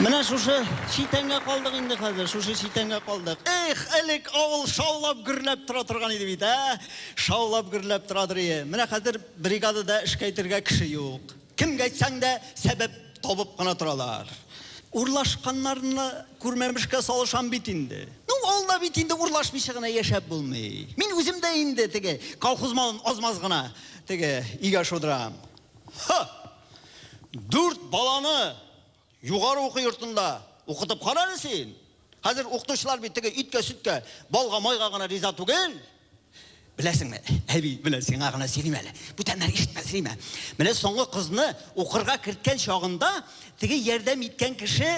Менә шушы читәнгә калдык инде хәзер, шушы читәнгә калдык. Эх, элек авыл шаулап гөрләп тора торган иде бит, ә? Шаулап гөрләп торадыр ие. Менә хәзер бригадада эшкә әйтергә кеше юк. Кемгә әйтсәң дә, сәбәп табып кына торалар. Урлашканнарны күрмәмешкә салышам бит инде. Ну, авылда бит инде урлашмыйча гына яшәп булмый. Мин үзем дә инде теге колхоз малын аз-маз гына теге өйгә шудырам. Һа! Дүрт баланы югары уку йортында укытып кара әле син. Хәзер укытучылар бит теге иткә, сөткә, балга, майга гына риза түгел. Беләсеңме, әби, менә сиңа гына сөйлим әле. Бүтәннәр ишетмәсен, димә. Менә соңгы кызны укырга керткән чагында теге ярдәм иткән кеше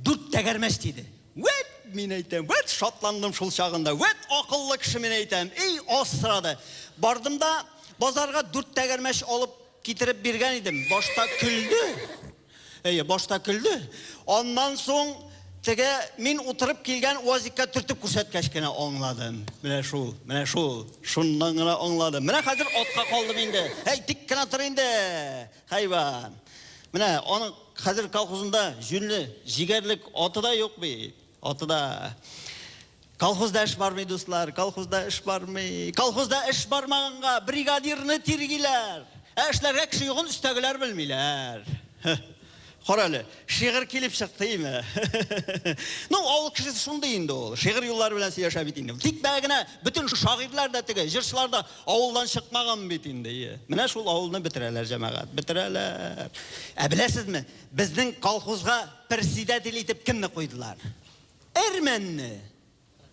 дүрт тәгәрмәч диде. Вәт, мин әйтәм, вәт шатландым шул чагында. Вәт акыллы кеше мин әйтәм. Эй, аз сорады. Бардым да базарга дүрт тәгәрмәч алып китереп биргән идем. Башта көлде. Әйе, башта көлде. Аннан соң теге мин утырып килгән УАЗикка төртеп күрсәткәч кенә аңладым. Менә шул, менә шул. Шуннан гына аңладым. Менә хәзер атка калдым инде. Әй, тик кенә тор инде, хайван. Менә аның хәзер колхозында җүнле, җигәрлек аты да юк бит. Аты да. Колхозда эш бармый, дуслар, колхозда эш бармый. Колхозда эш бармаганга бригадирны тиргиләр. Ә эшләргә кеше югын өстәгеләр белмиләр. Кара әле, шигырь килеп чыкты име? Ну, авыл кешесе шундый инде ул. Шигырь юллары белән сөйләшә бит инде. Тик бә генә бөтен шагыйрьләр дә теге, җырчылар да авылдан чыкмаган бит инде. Менә шул авылны бетерәләр, җәмәгать, бетерәләр. Ә беләсезме, безнең колхозга председатель итеп кемне куйдылар? Әрмәнне!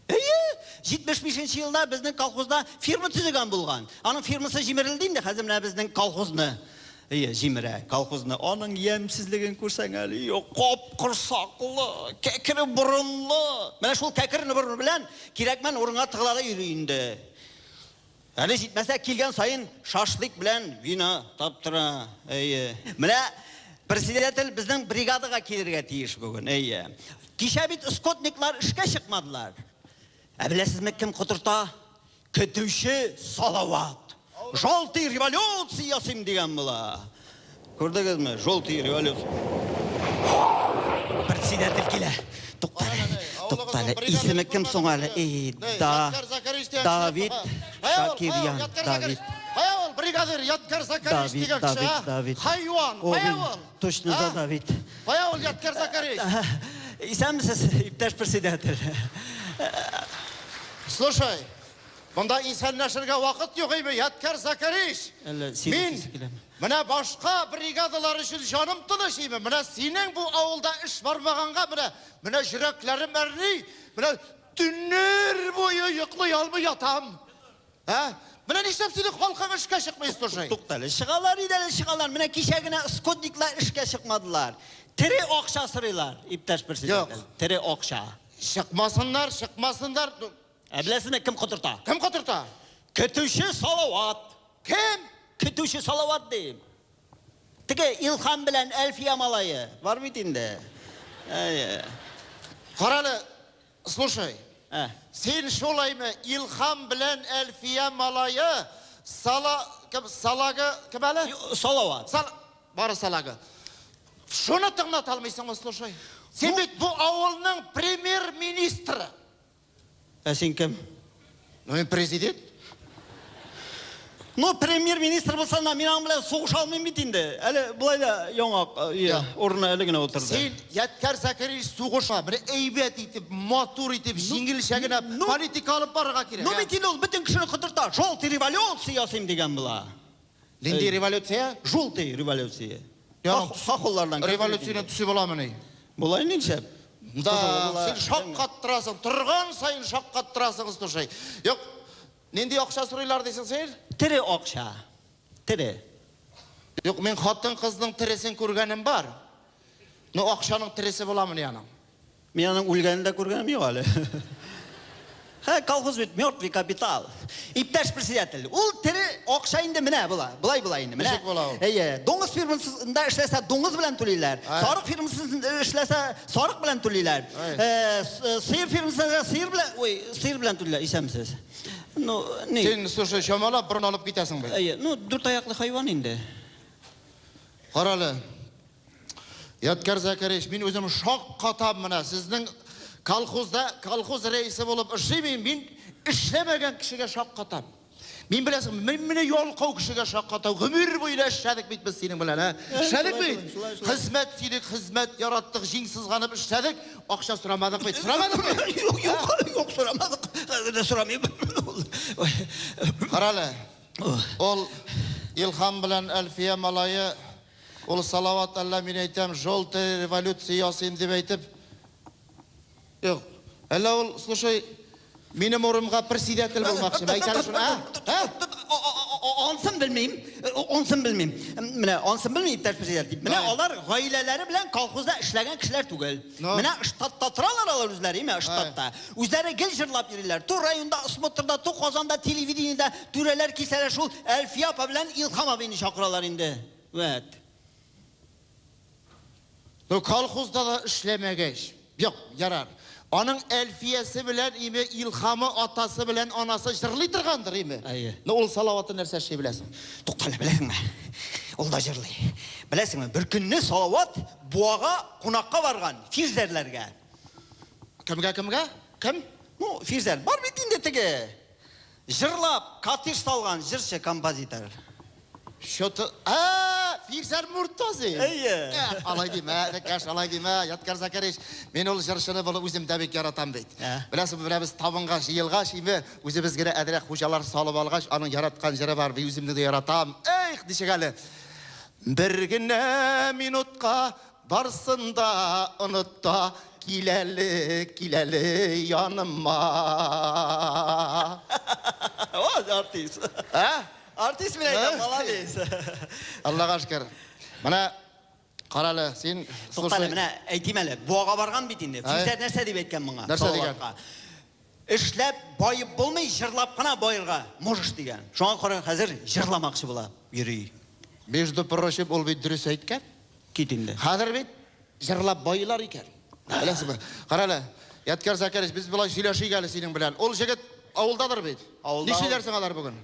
Әйе, 75 нче елда безнең колхозда фирма төзегән булган. Аның фирмасы җимерелде инде, хәзер менә безнең колхозны. Әйе, җимерә колхозны. Аның ямьсезлеген күрсәң әле, юк, кап-корсаклы, кәкре борынлы. Менә шул кәкре борын белән кирәкмән урынга тыгыла да йөри инде. Әле җитмәсә, килгән саен шашлык белән вино таптыра. Әйе. Менә председатель безнең бригадага килергә тиеш бүген. Әйе. Кичә бит скотниклар эшкә чыкмадылар. Ә беләсезме, кем котырта? Көтүче Салават. Желтый революция ясыйм дигән була. Күрдегезме? Желтый революция. Председатель килә. Туктале, туктале. Исеме кем соң әле? И, да. Давид Шакирян. Давид. Кая ул, бригадир, Ядкәр Закарич Давид, дигән кеше, Давид, а? Давид. Хайван, О, кая мин ул? Точно А? за Давид. Кая ул Ядкәр Закарич? Исәнмесез, иптәш председатель. Слушай, монда исәнләшергә вакыт юк име, Ядкәр Закарич? Әллә син Мин үсәсе киләме? менә башка бригадалар өчен җаным тыныч име, менә синең бу авылда эш бармаганга менә, менә йөрәкләрем әрни, менә төннәр буе йоклый алмый ятам. Ә? Менә нишләп синең халкың эшкә чыкмый, слушай? Туктале, чыгалар иде әле, чыгалар. Менә кичә генә скотниклар эшкә чыкмадылар. Тере акча сорыйлар, иптәш председатель. Юк. Тере акча. Чыкмасыннар, чыкмасыннар. Ә беләсезме, кем котырта? Кем котырта? Көтүче Салават. Кем? Көтүче Салават дим. Теге Илһам белән Әлфия малае бар бит инде. Әйе. Карале, слушай. Ә. Син шулаймы, Илһам белән Әлфия малае Сала кем Салагы кем әле? Салават. Сал бары Салагы. Шуны тыңлата алмыйсыңмы, слушай? Син бит бу авылның премьер-министры. Ә син кем? Ну, мин президент. Ну, премьер-министр булсаң да, мин аның белән сугыша алмыйм бит инде. Әле болай да яңак э, урынына әле генә утырды. Син, Ядкәр Закирович, сугыша. Менә әйбәт итеп, матур итеп, җиңелчә генә ну, политика алып барырга кирәк. Ну бит инде ул бөтен кешене котырта. Желтый революция ясыйм дигән була. Нинди революция? Желтый революция. Хохоллардан. Революциянең төсе буламыни? Була инде нишләп? Да, син шаккаттырасың, торган саен шаккаттырасың, слушай. Юк, нинди акча сорыйлар дисең син? Тере акча. Тере. Юк, мин хатын-кызның тересен күргәнем бар. Но акчаның тересе буламыни аның? Мин аның үлгәнен дә күргәнем юк әле. Хә, колхоз бит мертвый капитал. Иптәш председатель, ул тере акча инде менә була. Болай була инде. Менә. Ничек була ул? Әйе, дуңгыз фирмасында эшләсә, дуңгыз белән түлиләр. Сарык фирмасында эшләсә, сарык белән түлиләр. Э, э, сыер фирмасында сыер белән, ой, сыер белән түлиләр. Исәнмесез. Ну, ни? Син, слушай, чамалап борын алып китәсең бит. Әйе, ну, дүрт аяклы хайван инде. Карале. Ядкәр Зәкәрич, мин үзем шаккатам менә, сезнең колхозда колхоз рәисе булып эшлим, мин эшләмәгән кешегә шаккатам. Мин беләсең, мин менә ялкау кешегә шаккатам. Гомер буена эшләдек бит без синең белән, ә? Эшләдек бит. Хезмәт сөйдек, хезмәт яраттык, җиң сызганып эшләдек. Акча сорамадык бит. Сорамадык бит. Юк, юк, юк, сорамадык. Хәзер дә сорамыйм. Карале. Ул Илһам белән Әлфия малае, ул Салават әллә мин әйтәм, желтый революция ясыйм дип әйтеп. Юк. Әллә ул, слушай, минем урынга председатель булмакчы. Әйт әле шуны, ә? Ә? Ансын белмим. Ансын белмим. Менә ансын белмим, иптәш председатель. Менә алар гаиләләре белән колхозда эшләгән кешеләр түгел. Менә штатта торалар алар үзләре, име, штатта. Үзләре гел җырлап йөриләр. Ту районда, смотрда, ту Казанда, телевидениедә түрәләр килсәләр, шул Әлфия апа белән Илһам абыйны чакыралар инде. Вәт. Ну, колхозда да эшләмәгәч. Юк, ярар. Аның Әлфиясе белән име Илһамы атасы белән анасы җырлый торгандыр име? Әйе. Ну, ул Салаваты нәрсә эшли беләсең? Туктале, беләсеңме? Ул да җырлый. Беләсеңме, бер көнне Салават Буага кунакка барган, Фирзәрләргә. Кемгә, кемгә? Кем? Ну, Фирзәр, бар бит инде теге. Җырлап, катиш салган җырчы, композитор. Что-то... А, Фирзәр Муртазин. Әйе. Алай димә, энекәш, алай димә, Ядкәр Закарич. Мин ул җырчыны булып үзем дә бик яратам бит. Беләсеңме, менә без табынга җыелгач, име, үзебез генә әзрәк хуҗалар салып алгач, аның яраткан җыры бар, мин үземне дә яратам. Эх, ничек әле. Бер генә минутка барсын да оныт та, кил әле, кил әле яныма. О, артист. Ә? Артист мин әйтәм, молодец. Аллага шөкер. Менә карале, син Туктале, менә әйтим әле, Буага барган бит инде. Фирзәр нәрсә дип әйткән моңа? Нәрсә дигән? Эшләп баеп булмый, җырлап кына баерга можешь дигән. Шуңа күрә хәзер җырламакчы була йөри. Между прочим, ул бит дөрес әйткән. Кит инде. Хәзер бит җырлап байыйлар икән. Беләсеңме? Карале, Ядкәр Закарич, без болай сөйләшик әле синең белән. Ул җегет авылдадыр бит. Авылда. Нишлиләр соң алар бүген?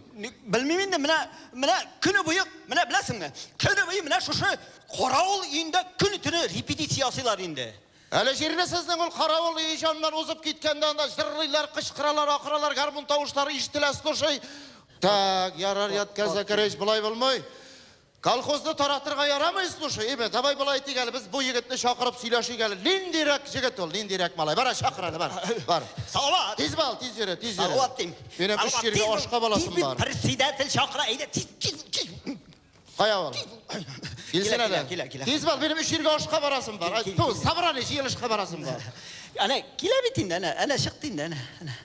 Белмим инде, менә менә көне буе, менә беләсеңме? Көне буе менә шушы каравыл өендә көне-төне репетиция ясыйлар инде. Әле җирле сезнең ул каравыл өе җаннан узып киткәндә анда җырлыйлар, кычкыралар, акыралар, гармун тавышлары ишетелә, слушай. Так, ярар, Ядкәр Закарич, болай булмый. Колхозны таратырга ярамый, слушай, име, давай болай итик әле, без бу егетне чакырып сөйләшик әле. Ниндирәк җегет ул, ниндирәк малай? Бар, чакыр әле, бар. Бар. Салават! Тиз бал, тиз йөре, тиз йөре. Салават дим. Минем өч җиргә ашка баласым бар. Председатель чакыра, әйдә, тиз, тиз, тиз. Кая ул? Килсен әле. Килә, килә. Тиз бал, минем өч җиргә ашка барасым бар. Ту, собрание җыелышка барасым бар. Әнә, килә бит инде, әнә, әнә чыкты инде, әнә, әнә.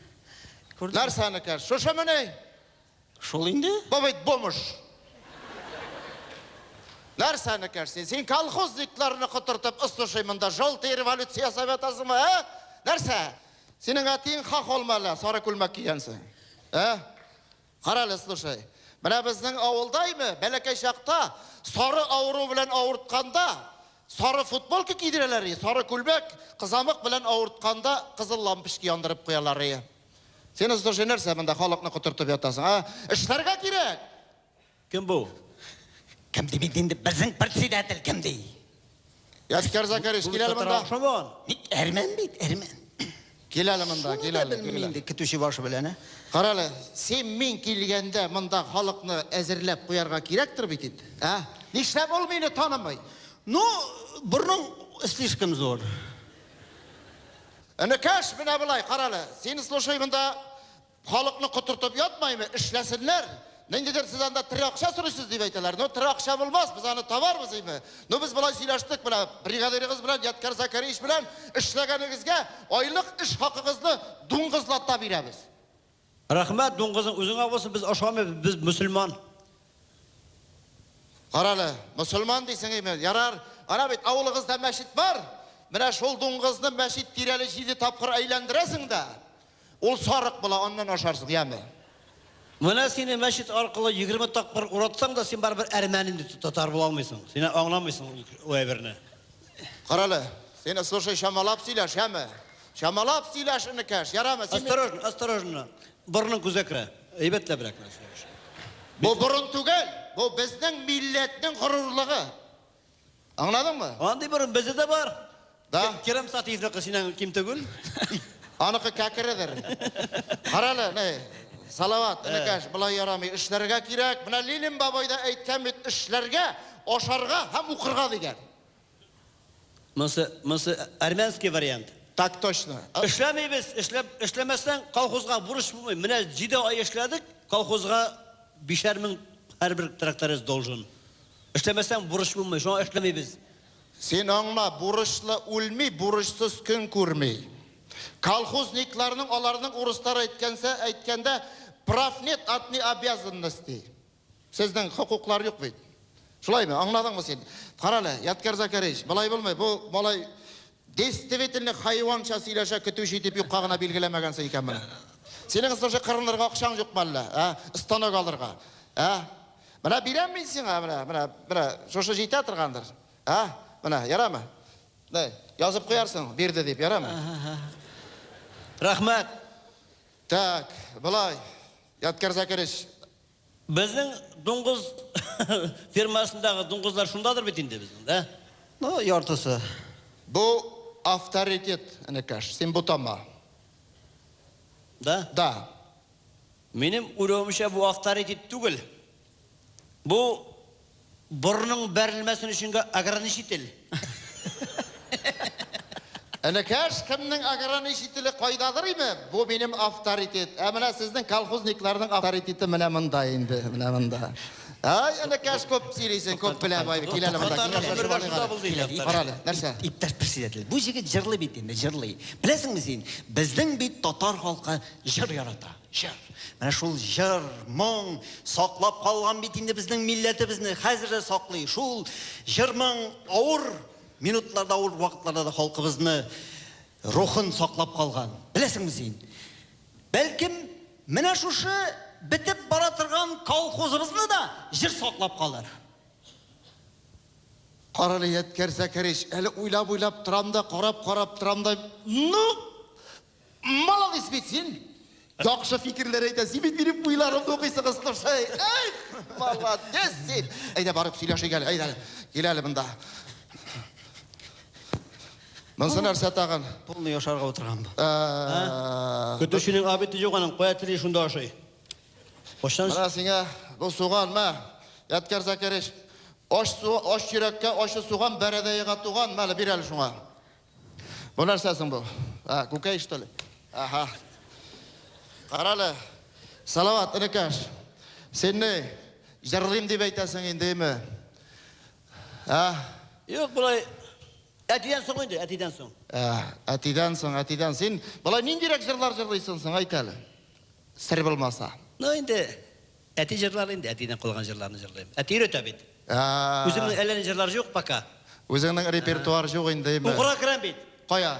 Күрдеңме? Нәрсәнеке? Шушымыни? Шул инде. Бу бит бомж. Нәрсәнеке син? Син колхозникларны котыртып, слушай, монда желтый революция ясап ятасыңмы, ә? Нәрсә? Синең әтиең хохолмы әллә, сары күлмәк кигәнсең? Ә? Карале, слушай. Менә безнең авылда име, бәләкәй чакта сары авыру белән авыртканда, сары футболка кидерәләр, сары күлмәк, кызамык белән авыртканда кызыл лампочка яндырып куялар. Син, слушай, нәрсә монда халыкны котыртып ятасың, а? Эшләргә кирәк. Кем бу? Кем ди бит инде, безнең председатель кем ди? Ядкәр Закарич, кил әле монда. Охшамаган. Ник әрмән бит, әрмән. Кил әле монда, кил әле, кил әле. Инде көтүче башы белән, ә? Карале, син мин килгәндә монда халыкны әзерләп куярга кирәктер бит инде, ә? Нишләп ул мине танымый? Ну, борның слишком зур. Энекәш, менә болай, карале, син, слушай, монда халыкны котыртып ятмаймы, эшләсеннәр. Ниндидер сез анда тере акча сорыйсыз дип әйтәләр. Ну, тере акча булмас, без аны табарбыз име. Ну, без болай сөйләштек менә бригадирыгыз белән, Ядкәр Закарич белән, эшләгәнегезгә айлык эш хакыгызны дуңгызлата бирәбез. Рәхмәт, дуңгызың үзеңә булсын, без ашамыйбыз, без мөселман. Карале, мөселман дисең име? Ярар, ана бит авылыгызда мәчет бар. Менә шул дуңгызны мәчет тирәли 7 тапкыр әйләндерәсең дә, ул сарык була, аннан ашарсың, яме. Менә сине мәчет аркылы 20 тапкыр уратсаң да, син барыбер әрмән инде, татар була алмыйсың. Син аңламыйсың ул әйберне. Карале, син, слушай, чамалап сөйләш, яме. Чамалап сөйләш, энекәш, ярамы? Осторожно, осторожно. Борының күзгә керә. Әйбәтләбрәк сөйләш. Бу борын түгел, бу безнең милләтнең горурлыгы. Аңладыңмы? Андый борын бездә дә бар. Да? Керем Сатиевныкы синнән ким түгел. Аныкы кәкередер. Карале, не, Салават, энекәш, болай ярамый, эшләргә кирәк. Менә Ленин бабай да әйткән бит, эшләргә, ашарга һәм укырга дигән. Монысы, монысы армянский вариант. Так точно. Эшләмибез, эшләп, эшләмәсәң, колхозга бурыч булмый. Менә 7 ай эшләдек, колхозга 5000 һәрбер тракторист должен. Эшләмәсәң бурыч булмый, шуңа эшләмибез. Син аңла, бурычлы үлми, бурычсыз көн күрми. Колхозникларның, аларның урыслар әйткәнсә, әйткәндә, прав нет, одни обязанности. Сезнең хокуклар юк бит. Шулаймы? Аңладыңмы син? Карале, Ядкәр Закарич, болай булмый. Бу малай действительно хайванча сөйләшә, көтүче итеп юкка гына билгеләмәгәнсең икән моны. Синең слушай кырынырга акчаң юкмы әллә? Ә? Станок алырга. Ә? Менә бирәм мин сиңа, менә, менә, менә, шушы җитә торгандыр. Ә? Менә, ярамы? Ни, язып куярсың, бирде дип, ярамы? Рәхмәт. Так, болай, Ядкәр Закирыч. Безнең дуңгыз фермасындагы дуңгызлар шундадыр бит инде безнең, да? Ну, яртысы. Бу авторитет, энекәш, син бутама. Да? Да. Минем уйлавымча бу авторитет түгел. Бу борының бәрелмәсен өчен ограничитель. Энекәш, кемнең ограничителе кайдадыр име? Бу минем авторитет. Ә менә сезнең колхозникларның авторитеты менә монда инде, менә монда. Ай, энекәш, күп сөйлисең, күп белә бай. Кил әле монда. Кара әле, нәрсә? Иптәш председатель, бу җегет җырлый бит инде, җырлый. Беләсеңме син, безнең бит татар халкы җыр ярата, җыр. Менә шул җыр, моң саклап калган бит инде безнең милләтебезне, хәзер дә саклый. Шул җыр, моң авыр минутларда, авыр вакытларда да халкыбызны рухын саклап калган. Беләсеңме син? Бәлкем, менә шушы бетеп бара торган колхозыбызны да җыр саклап калыр. Карале, Ядкәр Зәкәрич, әле уйлап-уйлап торам да, карап-карап торам да. Ну, молодец бит син. Яхшы фикерләр әйтә. Син бит минем уйларымны укыйсың, слушай. Эх, молодец син. Әйдә барып сөйләшик әле, әйдә әле. Кил әле монда. Монысы нәрсә тагын? Полный ашарга утырган бу. Көтүченең обеды юк аның, кая тели шунда ашый. Кайчан? Менә сиңа бу суган, мә. Ядкәр Зәкәрич, аш су, аш йөрәккә ачы суган бәрәдәйгә туган, мәле бир әле шуңа. Бу нәрсә соң бу? А, күкәй что ли? Аһа. Карале, Салават, энекәш. Син ни, җырлыйм дип әйтәсең инде, име? А? Юк, болай әтидән соң инде, әтидән соң. Ә, әтидән соң, әтидән. Син болай ниндирәк җырлар җырлыйсың соң, әйт әле. Сер булмаса. Ну инде әти җырлары инде, әтидән калган җырларны җырлыйм. Әти өйрәтә бит. Үземнең әллә ни җырлар юк пока. Үзеңнең репертуар юк инде, име? Укырга керәм бит. Кая?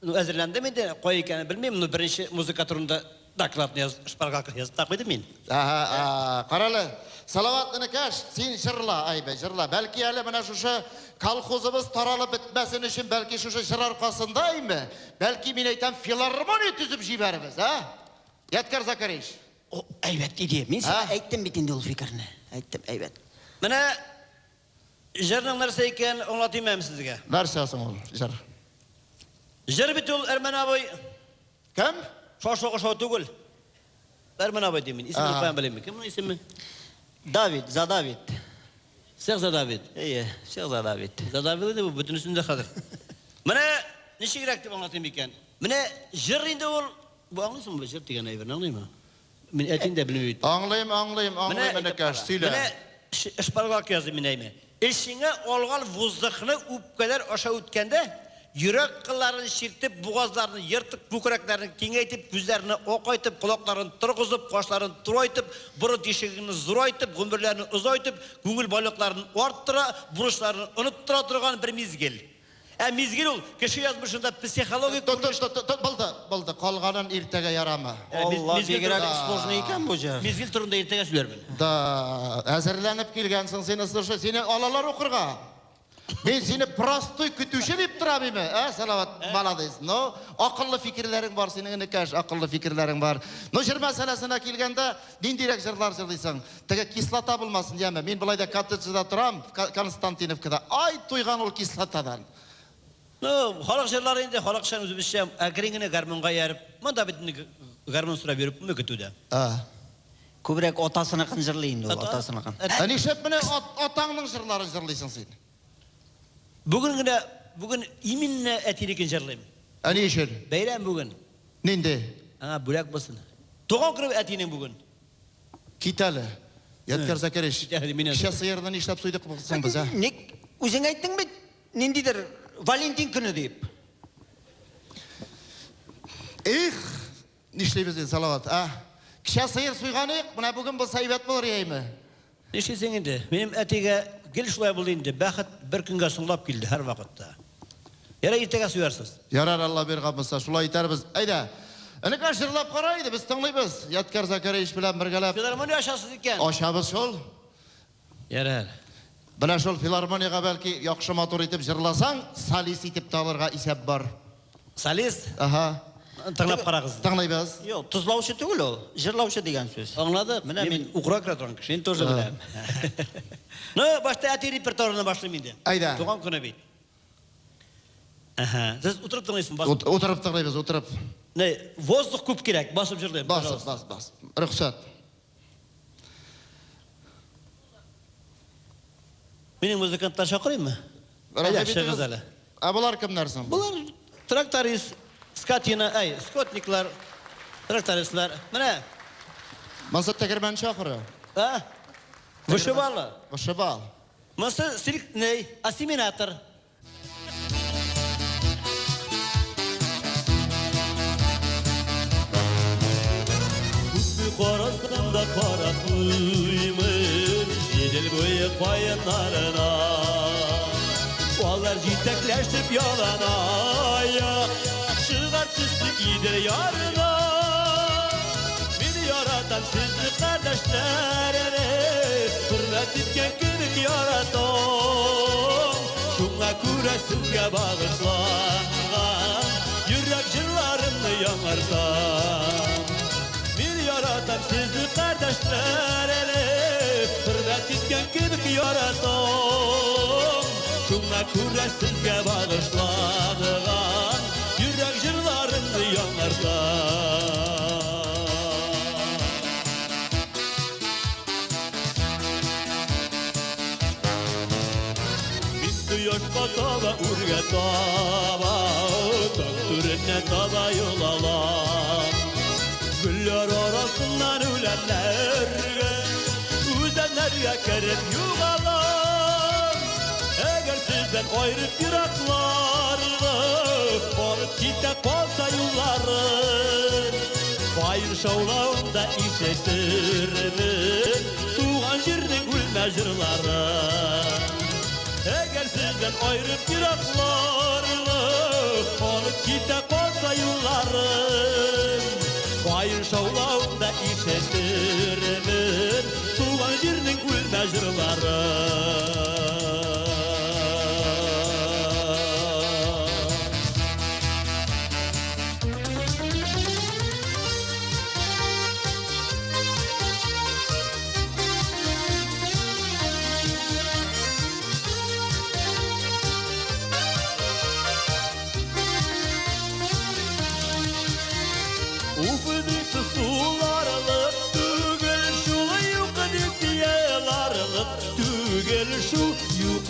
Ну, әзерләндем инде, кая икәнен белмим, но беренче музыка турында докладны яз, шпаргалка язып та куйдым мин. Аһа, карале, Салават энекәш, син җырла, әйбә, җырла. Бәлки әле менә шушы колхозыбыз таралып бетмәсен өчен, бәлки шушы җыр аркасында име? Бәлки мин әйтәм, филармония төзеп җибәрербез, а? Ядкәр Закарич. О, әйбәт идея. Мин сиңа әйттем бит инде ул фикерне. Әйттем, әйбәт. Менә җырның нәрсә икәнен аңлатыйм әле сезгә. Нәрсә соң ул җыр? Җыр бит ул, Әрмән абый. Кем? Шашлык ашау түгел. Әрмән абый дим мин. Исемен каян белим? Кем моның исеме? Давид, Задавид. Всех задавит. Әйе, всех задавит. Задавил инде бу бөтенесен дә хәзер. Менә ничегрәк дип аңлатыйм икән? Менә җыр инде ул. Бу аңлыйсыңмы җыр дигән әйберне аңлыймы? Мин әтиң дә белми бит. Аңлыйм, аңлыйм, аңлыйм, энекәш, сөйлә. Менә шпаргалка языйм мин әйме. Эчеңә алган воздухны үпкәләр аша үткәндә, йөрәк кылларын чиртеп, бугазларны ертып, күкрәкләрен киңәйтеп, күзләрне акайтып, колакларын торгызып, кашларын турайтып, борын тишегеңне зурайтып, гомерләрне озайтып, күңел байлыкларын арттыра, бурычларны оныттыра торган бер мизгел. Ә мизгел ул кеше язмышында психологик Булды, булды, калганын иртәгә ярамы. Алла, бигрәк сложный икән бу җыр. Мизгел турында иртәгә сөйләрмен. Да, әзерләнеп килгәнсең син, слушай, сине алалар укырга. Мин сине простой көтүче дип торам име? Ә, Салават, молодец. Ну, акыллы фикерләрең бар синең, энекәш, акыллы фикерләрең бар. Ну, җыр мәсьәләсенә килгәндә, ниндирәк җырлар җырлыйсың? Теге кислота булмасын, яме. Мин болай да коттеджда торам, Константиновкада. Ай, туйган ул кислотадан. Ну, халык җырлары инде, халыкчан үзебезчә әкрен генә гармунга ияреп, монда бит инде гармун сорап йөреп булмый көтүдә. Ә. Күбрәк атасыныкын җырлый инде ул, атасыныкын. Ә нишләп менә атаңның җырларын җырлыйсың син? Бүген генә, бүген именно әтинекен җырлыйм. Ә ни өчен? Бәйрәм бүген. Нинди? Аңа бүләк булсын. Туган көне әтинең бүген. Кит әле. Ядкәр Закарич. Кит әле, миннән. Кичә сыерны нишләп суйдык соң без, ә? Ник үзең әйттең бит, ниндидер Валентин көне дип. Эх, нишлибез инде, Салават, ә? Кичә сыер суйган идек, менә бүген булса әйбәт булыр яме. Нишлисең инде? Минем әтигә гел шулай булды инде. Бәхет бер көнгә соңлап килде һәрвакытта. Ярар, иртәгә суярсыз. Ярар, Алла биргән булса, шулай итәрбез. Әйдә. Энекәш, җырлап кара иде, без тыңлыйбыз. Ядкәр Закарич белән бергәләп. Филармония ачасыз икән. Ачабыз шул. Ярар. Менә шул филармониягә бәлки яхшы матур итеп җырласаң, солист итеп тә алырга исәп бар. Солист? Ага. Тыңлап карагыз. Тыңлыйбыз. Юк, тозлаучы түгел ул, җырлаучы дигән сүз. Аңладык. Менә мин уграк керә торган кеше. Мин тоже беләм. Ну, башта әти репертуарына башлыйм инде. Әйдә. Туган көне бит. Әһә. Сез утырып тыңлыйсыз, басып. Утырып тыңлыйбыз, утырып. Не, воздух күп кирәк, басып җырлыйм. Басып, бас, бас. Рөхсәт. Минем музыкантлар чакырыйммы? Әйдә, чыгыгыз әле. Ә болар кемнәр соң? Болар тракторист, скотина, әй, скотниклар, трактористлар. Менә. Монсы тегермәнче ахыры. А? Вышибалы. Вышибал. Монсы селектный, ассимилятор. Күпме карасам да карап туймыйм, Идел буе каеннарына. Алар җитәкләшеп ялан аяк, чыгар төсле Идел ярына. Мин яратам сезне, кардәшләрем, хөрмәт иткән кебек яратам. Шуңа күрә сезгә багышланган йөрәк җырларымны яңартам. Мин яратам сезне, кардәшләрем, хөрмәт иткән кебек яратам. Шуңа күрә сезгә багышланган йөрәк җырларымны яңартам. Мин кояшка таба, үргә таба, таң түренә таба юл алам. Гөлләр арасыннан үләннәргә, үзәннәргә кереп югалам. Әгәр сездән аерып еракларга барып китә калса юлларым, каен шаулавында ишетермен туган җирнең үлмә җырлары. Әгәр сездән аерып еракларга барып китә калса юлларым, каен шаулавында ишетермен туган җирнең үлмә җырлары.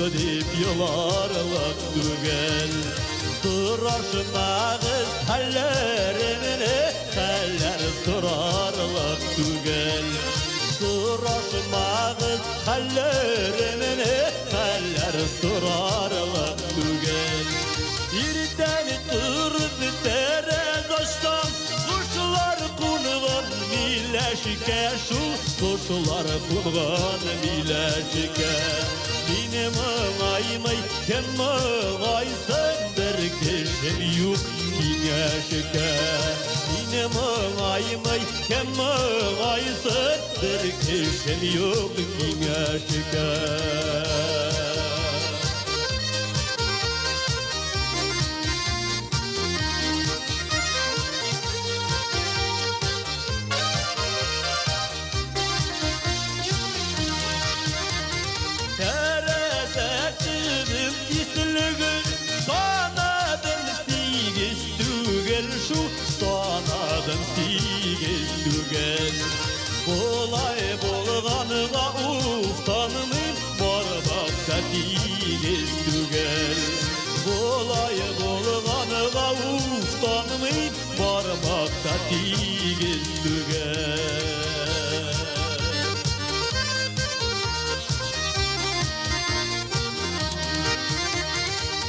Дип еларлык түгел. Сорашмагыз хәлләремне, хәлләр сорарлык түгел. Сорашмагыз хәлләремне, хәлләр сорарлык түгел. Иртән торып тәрәз ачсам, кошлар кунган миләшкә, шул кошлар кунган миләшкә. Минем моңаймый, кем моңайсын, бер кешем юк киңәшкә. Минем моңаймый, кем моңайсын, бер кешем юк киңәшкә. Бармак та тигез түгел.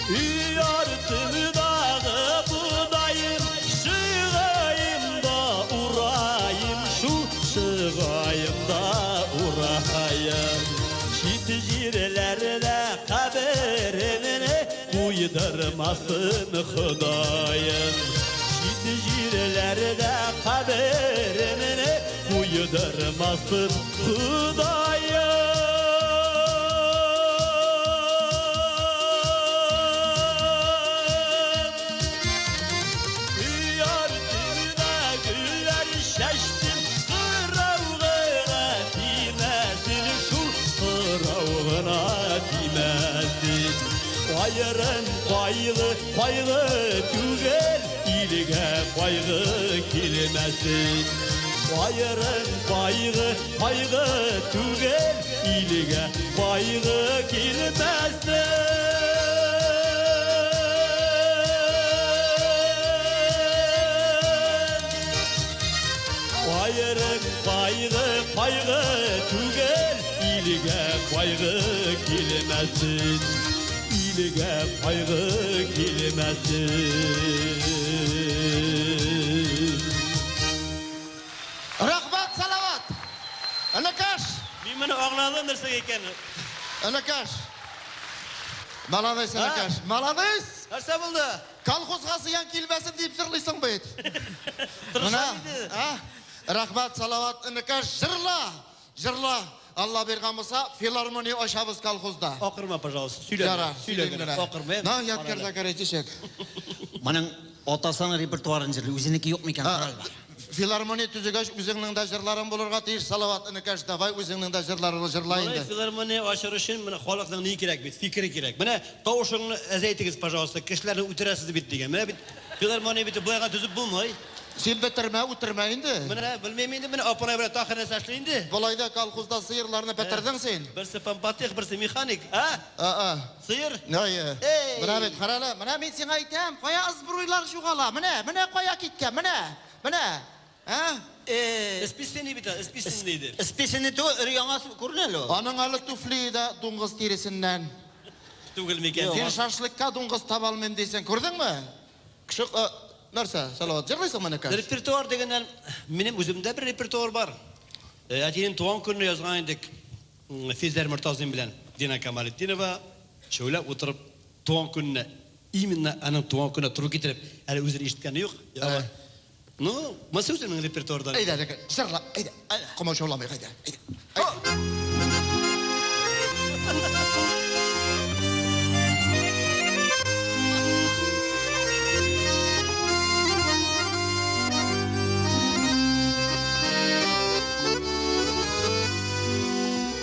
Өй артындагы бодайым, чыгаем да урайым, шул чыгаем да урайым. Чит җирләрдә каберемне куйдырмасын Ходаем. Чит җирләрдә каберемне куйдырмасын Ходаем. Өй артында гөлләр чәчтем, кырау гына тимәсен, шул кырау гына тимәсен. Аерым кайгы, кайгы түгел, илгә кайгы килмәсен. Аерым кайгы, кайгы түгел, илгә кайгы килмәсен. Аерым кайгы, кайгы түгел, илгә кайгы килмәсен. Илгә кайгы килмәсен. Рәхмәт, Салават. Энекәш, Мин моны аңладым нәрсәгә икәнен. энекәш. Молодец, энекәш. Молодец. Нәрсә булды? Колхозга зыян килмәсен дип җырлыйсың бит. Тырышам инде. А? Рәхмәт, Салават, энекәш, җырла. Җырла. Алла биргән булса, филармония ачабыз колхозда. Акырма, пожалуйста. Сөйлә. Яра, Сөйлә сөйлим генә. генә. Акырма. На, Ядкәр Закарович. Моның атасының репертуарын җырлый, үзенеке юк микән? Карале. Филармония төзегәч, үзеңнең дә җырларың булырга тиеш, Салават энекәш, давай үзеңнең дә җырларыңны җырла Малай инде. филармония ачыр өчен менә халыкның ни кирәк бит, фикере кирәк. Менә тавышыңны әзәйтегез, пожалуйста, кешеләрне үтерәсез бит дигән. Менә бит филармония бит болайга төзеп булмый. Син бетермә, үтермә инде. Менә белмим инде, менә апанай белән Таһир нәрсә эшли инде. Болай да колхозда сыерларны бетердең син. Берсе помпотех, берсе механик, а? А-а. Сыер. Әйе. Эй! Менә бит, кара әле, менә мин сиңа әйтәм, кая ызбруйлар югала, менә, менә кая киткән, менә, менә. А? Списанный бит, списанный иде. Списанный түгел, өр-яңасы күренә әле ул. Аның әле туфли да дуңгыз тиресеннән. Түгел микән? Син шашлыкка дуңгыз таба алмыйм дисең, күрдеңме? Кеше, нәрсә, Салават, җырлыйсыңмы, энекәш? Репертуар дигәннән минем үземдә бер репертуар бар. Әтинең туган көнне язган идек. Физәр Мортазин белән Дина Камалетдинова шәүләп утырып туган көнне, именно аның туган көнне туры китереп, әле үзен ишеткәне юк. Ну, монысы үземнең репертуардан. Әйдә, энекәш, җырла, әйдә. Комачауламыйк, әйдә, әйдә.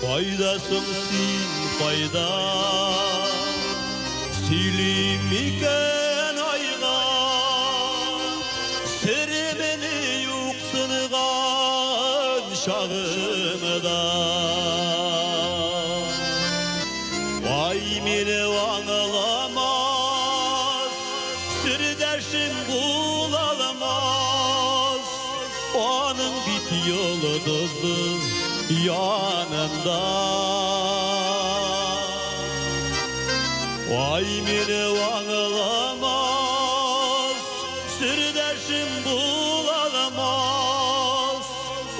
Кайдасың син, кайда? Сөйлим микән айга? Серемне юксынган чагымда. Ай мине аңламас, сердәшем була алмас. Аның бит йолдызы yanında. Vay meni anlamaz, sirdeşim bulamaz.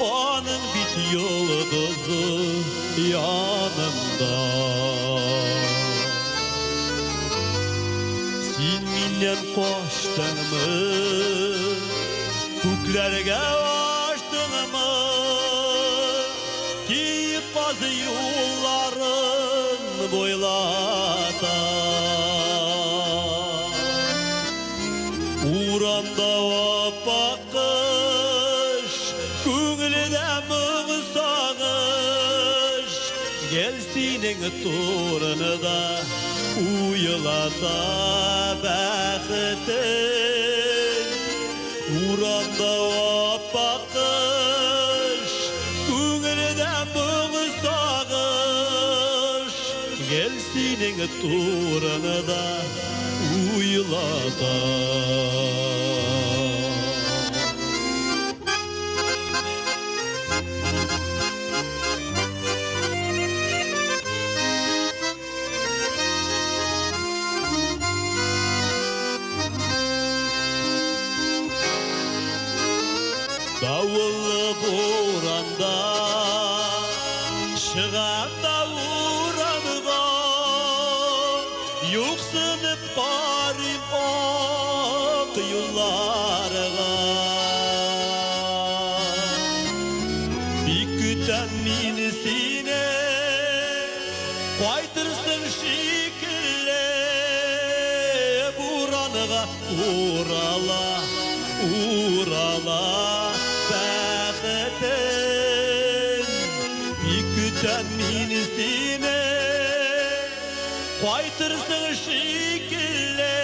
Onun bit yıldızı yanımda. Син миннән качтыңмы? Күкләргә аштыңмы? Киек казы юлларын буйлата. Урамда аппак кыш, күңелдә моң сагыш. Гел синең турында уйлата бәхетем. Урамда аппак кыш, күңелдә моң сагыш. Гел синең турында уйлата. Урамда чыгам да урамга, юксынып карыйм ак юлларга. Бик көтәм мин сине, кайтырсың шикелле буранга урала, урала бәхетем. Бик көтәм мин сине, кайтырсың шикелле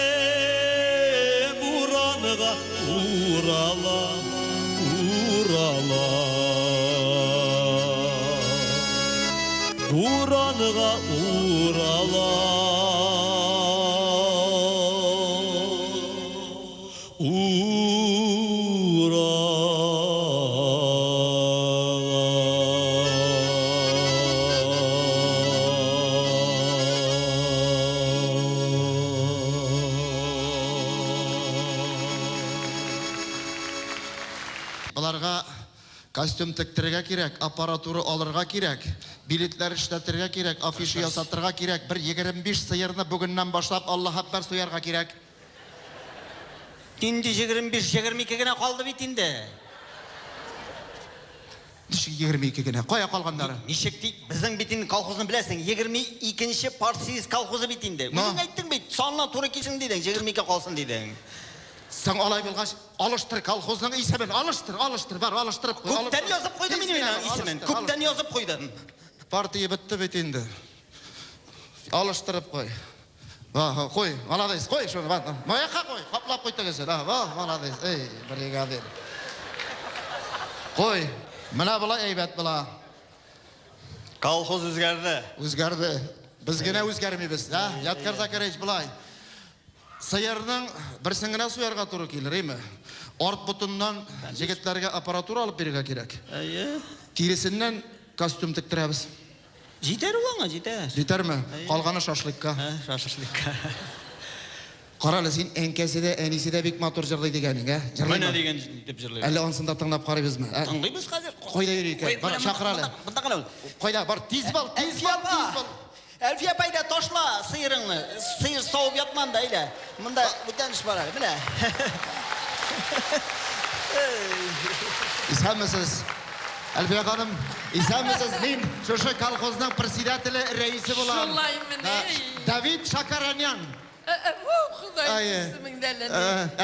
буранга урала, урала. Буранга урала. Урала. Боларга костюм тектерергә кирәк, аппаратура алырга кирәк, билетлар эшләтергә кирәк, афиша ясатырга кирәк. Бер 25 сыерны бүгеннән башлап Аллаһ Акбар суярга кирәк. Инде 25, 22 генә калды бит инде. Ничек 22 генә? Кая калганнары? Ничек ди? Безнең бит инде колхозны беләсең, 22нче партсиз колхозы бит инде. Но. Үзең әйттең бит, санына туры килсен дидең, 22 калсын дидең. Соң алай булгач, алыштыр колхозның исемен, алыштыр, алыштыр, бар, алыштырып куй. Күптән алыштыр. язып куйдым Тиз мин генә, аның исемен. алыштыр, Күптән алыштыр. язып куйдым. Партия бетте бит инде. Алыштырып куй. Ва, куй, молодец, куй шуны, бар. Маякка куй, каплап куй тегесен. А, ва, молодец. Эй, бригадир. Куй. Менә болай әйбәт була. Колхоз үзгәрде. Үзгәрде. Без генә үзгәрмибез, ә? Ядкар Закарович болай. Сыерның берсен генә суярга туры килер, әйме? Арт ботыннан егетләргә аппаратура алып бирергә кирәк. Әйе. Тиресеннән костюм тектерәбез. Җитәр ул аңа, җитәр. Җитәрме? Калганы шашлыкка. Һә, шашлыкка. Кара әле, син әнкәсе дә, әнисе дә бик матур җырлый дигәнең, ә? Җырлыймы? Менә дигән дип җырлый. Әллә анысын да тыңлап карыйбызмы? Ә? Тыңлыйбыз хәзер. Кайда йөри икән? Бар, чакыр әле. Монда гына ул. Кайда? Бар, тиз бул, тиз Әлфия бул, апа. тиз бул. Әлфия апа, әйдә, ташла сыерыңны. Сыер савып ятма анда, әйдә. Монда бүтән эш бар әле, менә. Исәнмесез? Әлфия ханым, исәнмесез? Мин шушы колхозның председателе, рәисе булам. Шулай мени? Да, Давид Шакаранян. Ходай Әйе. исемеңдә әле.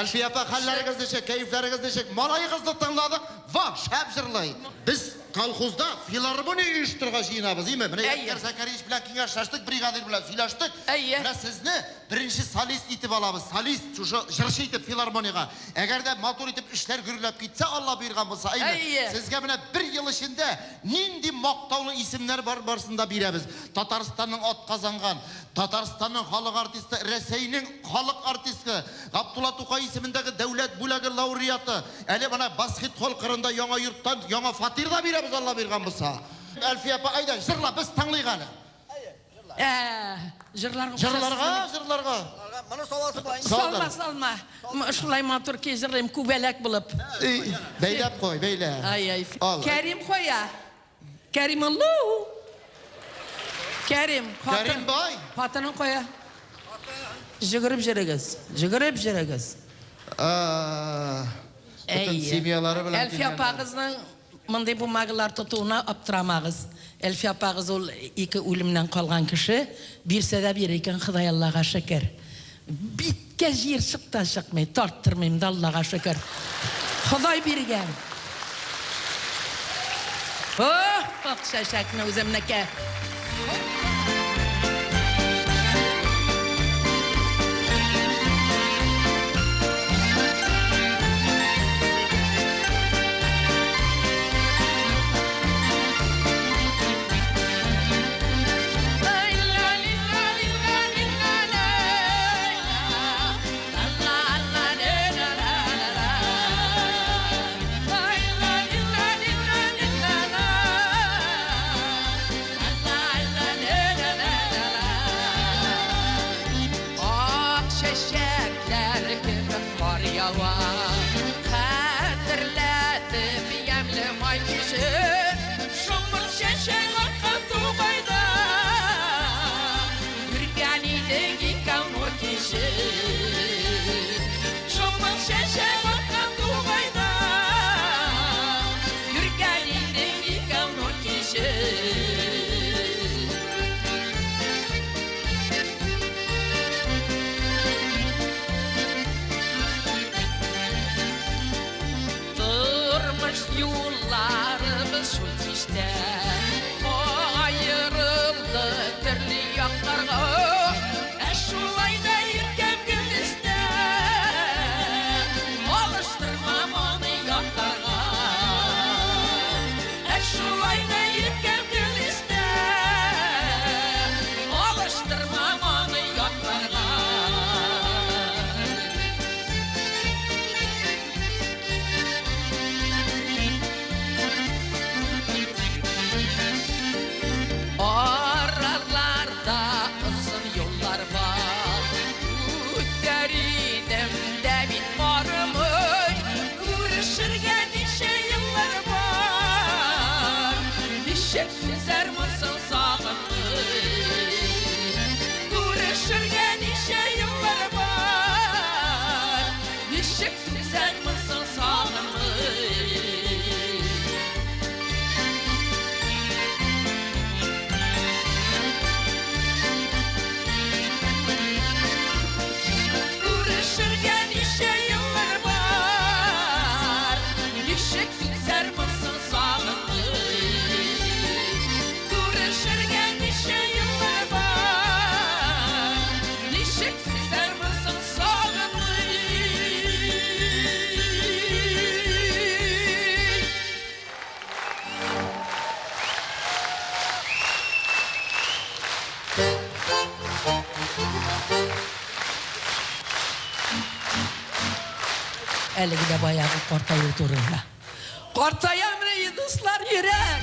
Әлфия апа, хәлләрегез ничек, кәефләрегез ничек? Малаегызны тыңладык, ва, шәп җырлый. Без колхозда филармония оештырырга җыенабыз, име? Менә Әйе. Ядкар Закариевич белән киңәшләштек, бригадир белән сөйләштек. Әйе. Менә сезне беренче солист итеп алабыз. Солист, шушы җырчы итеп филармониягә. Әгәр дә матур итеп эшләр гөрләп китсә, Алла боерган булса, әйме? Әйе. Сезгә менә бер ел эчендә нинди мактаулы исемнәр бар, барысын да бирәбез. Татарстанның атказанган, Татарстанның халык артисты, Рәсәйнең халык артисты, Габдулла Тукай исемендәге дәүләт бүләге лауреаты. Әле менә баскетбол кырында яңа йорттан яңа фатир да бирәбез, Алла биргән булса. Әлфия апа, әйдә, җырла, без тыңлыйк әле. Җырларга Җырларга, җырларга. Моны саласы була инде. Салма, салма. Шулай матур ки җырлыйм, күбәләк булып. Ey, бәйләп куй, бәйлә. Ай, ай. Ал. Кәрим кая? Кәрим Аллу. Кәрим, хатын. Кәрим бай. Хатының кая? Җыгырып җөрегез. Җыгырып җөрегез. Бөтен семьялары белән Әлфия килгәннәр. апагызның мондый бумагалар тотуына аптырамагыз. Әлфия апагыз ул ике үлемнән калган кеше, бирсә дә бирә икән, Ходай Аллага шөкер. Биткә җыерчык та чыкмый, тарттырмыйм да, Аллага шөкер. Ходай биргән. Ох, ак чәчәкне үземнеке. Ак чәчәкләр кебек кар ява, хәтерләтеп ямьле май кичен. Ничек түзәрмен соң сагынмый? Күрешергә ничә еллар бар, Ничек түзәрмен соң сагынмый? Күрешергә ничә еллар бар, Ничек түзәрмен соң сагынмый? Күрешергә ничә еллар бар, Ничек түзәрмен соң сагынмый? Әлеге дә баягы картаю турында. Картаям, дуслар, йөрәк!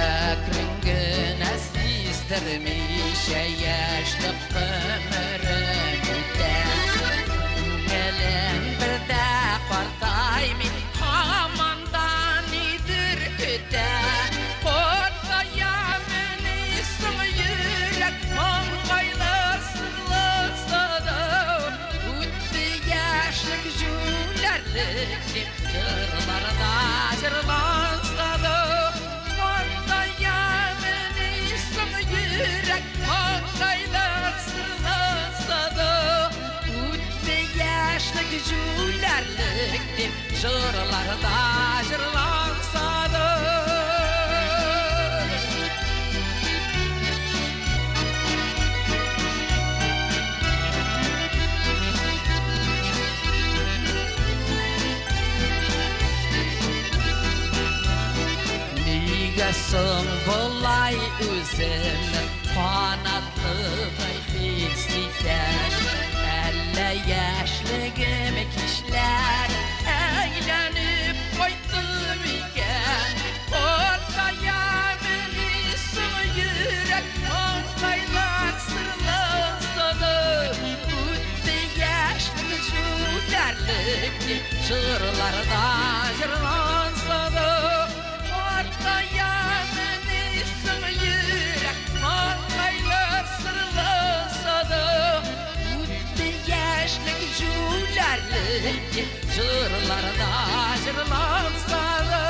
Әкрен генә сиздермичә яшьлек гомерем үтә. Күңелем бер дә картаймый, һаман да нидер көтә. Картаямыни соң йөрәк, маңгайлар сызланса да, үтте яшьлек җүләрлек дип җырларда җырланса да, картаямыни соң йөрәк, маңгайлар сызланса да, үтте яшьлек җүләрлек дип җырларда җырланса да. Нигә соң болай үземне канатлыдай хис итәм? Әллә яшьлегем кичләр әйләнеп кайтты микән? Картаямыни соң йөрәк, маңгайлар сырланса да, үтте яшьлек җүләрлек дип җырларда җырланса да, картаямыни соң йөрәк, маңгайлар сырланса да, үтте яшьлек җүләрлек дип җырларда җырланса да.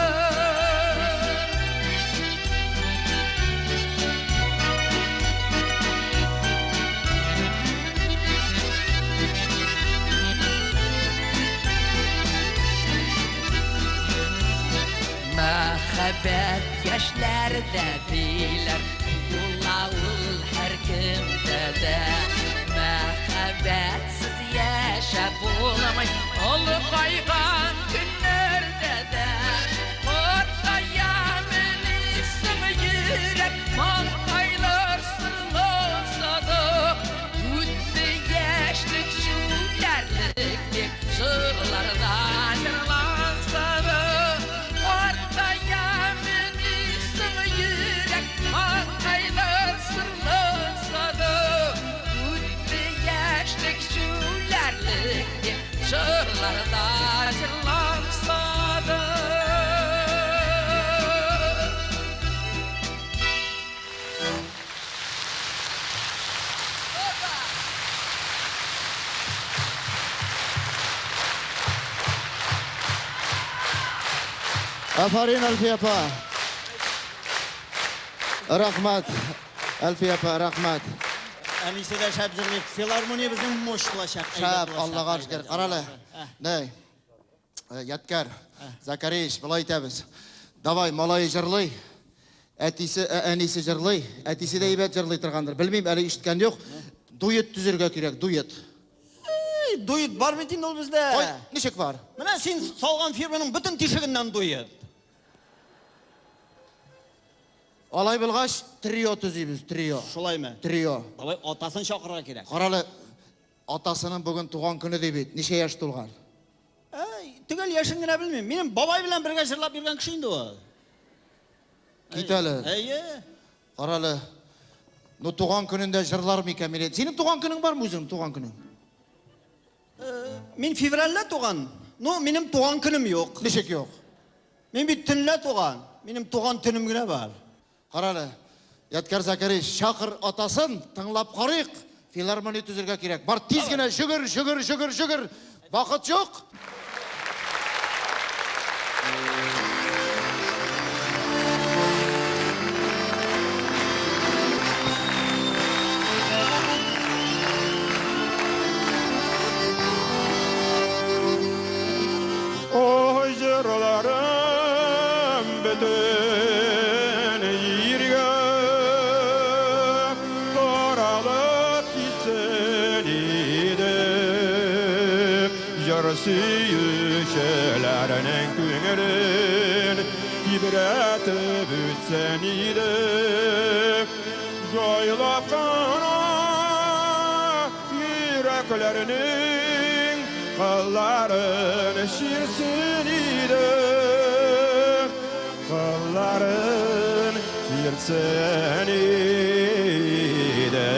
Мәхәббәт яшьләрдә диләр, була ул һәркемдә дә. Мәхәббәтсез яшәп булмый, олыгайган көннәрдә дә. Картаямыни соң йөрәк, маңгайлар сырланса да, үтте яшьлек җүләрлек дип җырларда җырланса да, картаямыни соң йөрәк, маңгайлар сырланса да, үтте яшьлек җүләрлек дип җырларда җырланса да. Афәрин, Әлфия апа. Рәхмәт, Әлфия апа, рәхмәт. Әнисе дә шәп җырлый. Филармония безнең мощь булачак. Шәп, Аллага шөкер. Карале. Нәй. Ядкәр, Закарич, болай итәбез. Давай, малае җырлый. Әтисе, әнисе җырлый. Әтисе дә әйбәт җырлый торгандыр. Белмим, әле ишеткән юк. Дуэт төзергә кирәк, дуэт. Эй, дуэт бар бит инде ул бездә. Ой, ничек бар? Менә син салган фирманың бөтен тишегеннән дуэт. Алай булгач, трио төзибез, трио. Шулаймы? Трио. Давай атасын чакырырга кирәк. Карале, атасының бүген туган көне ди бит. Ничә яшь тулган? Әй, төгәл яшен генә белмим. Минем бабай белән бергә җырлап йөргән кеше инде ул. Кит әле. Әйе. Карале. Ну туган көнендә җырлар микән мине? Синең туган көнең бармы үзеңнең туган көнең? Мин февральдә туган. Ну, минем туган көнем юк. Ничек юк? Мин бит төнлә туган. Минем туган төнем генә бар. Карале. Ядкәр Закарич, чакыр атасын, тыңлап карыйк. Филармония төзергә кирәк. Бар тиз генә җөгер, җөгер, җөгер, җөгер. Вакыт юк. Ой, җырларым бөтен җиргә таралып китсен иде. Җыр сөючеләрнең күңелен тибрәтеп үтсен иде. Җайлап кына йөрәкләрнең кылларын чирсен иде. Кылларын чирсен иде.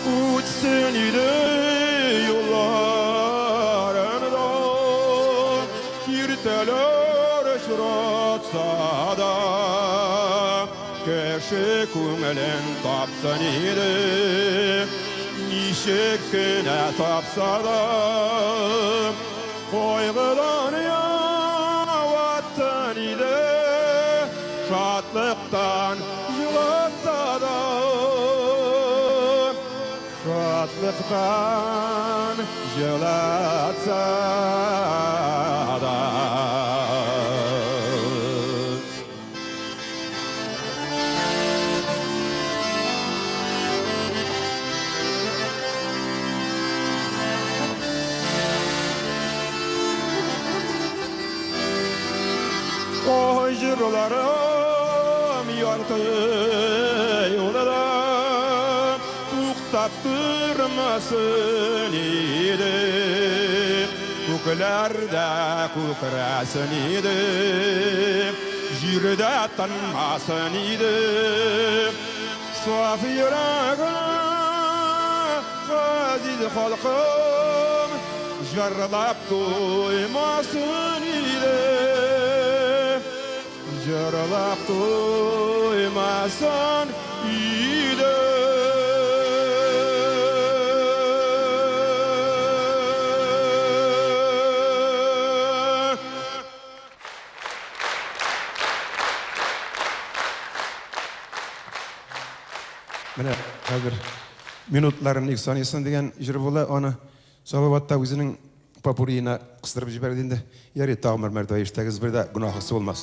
Үтсен иде юлларында, киртәләр очратса да, кеше күңелен тапсын иде, ничек кенә тапса да, кайгыдан яватсын иде, шатлыктан елатса да, шатлыктан елатса да. Ой, җырларым ярты юлда туктап тормасын иде. Күкләрдә күкрәсен иде, җирдә тынмасын иде. Саф йөрәгем, газиз халкым, җырлап туймасын иде. Җырлап туймасын иде. Менә хәзер минутларын ник саныйсың дигән җыр була, аны Салават та үзенең попуриена кыстырып җибәрде инде. Ярый, тагын бер мәртәбә ишетәгез, бер дә гөнаһысы булмас.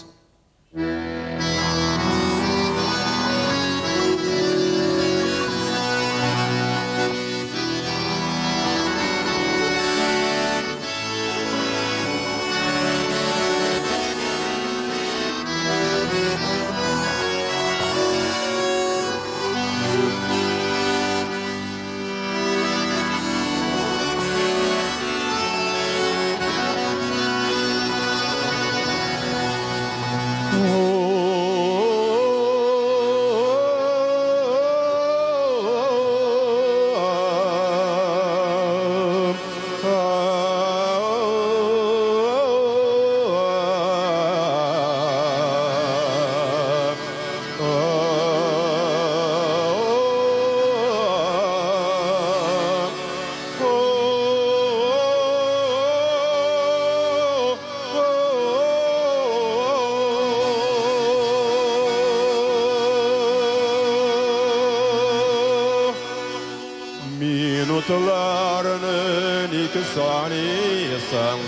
Минутларны ник саныйсың,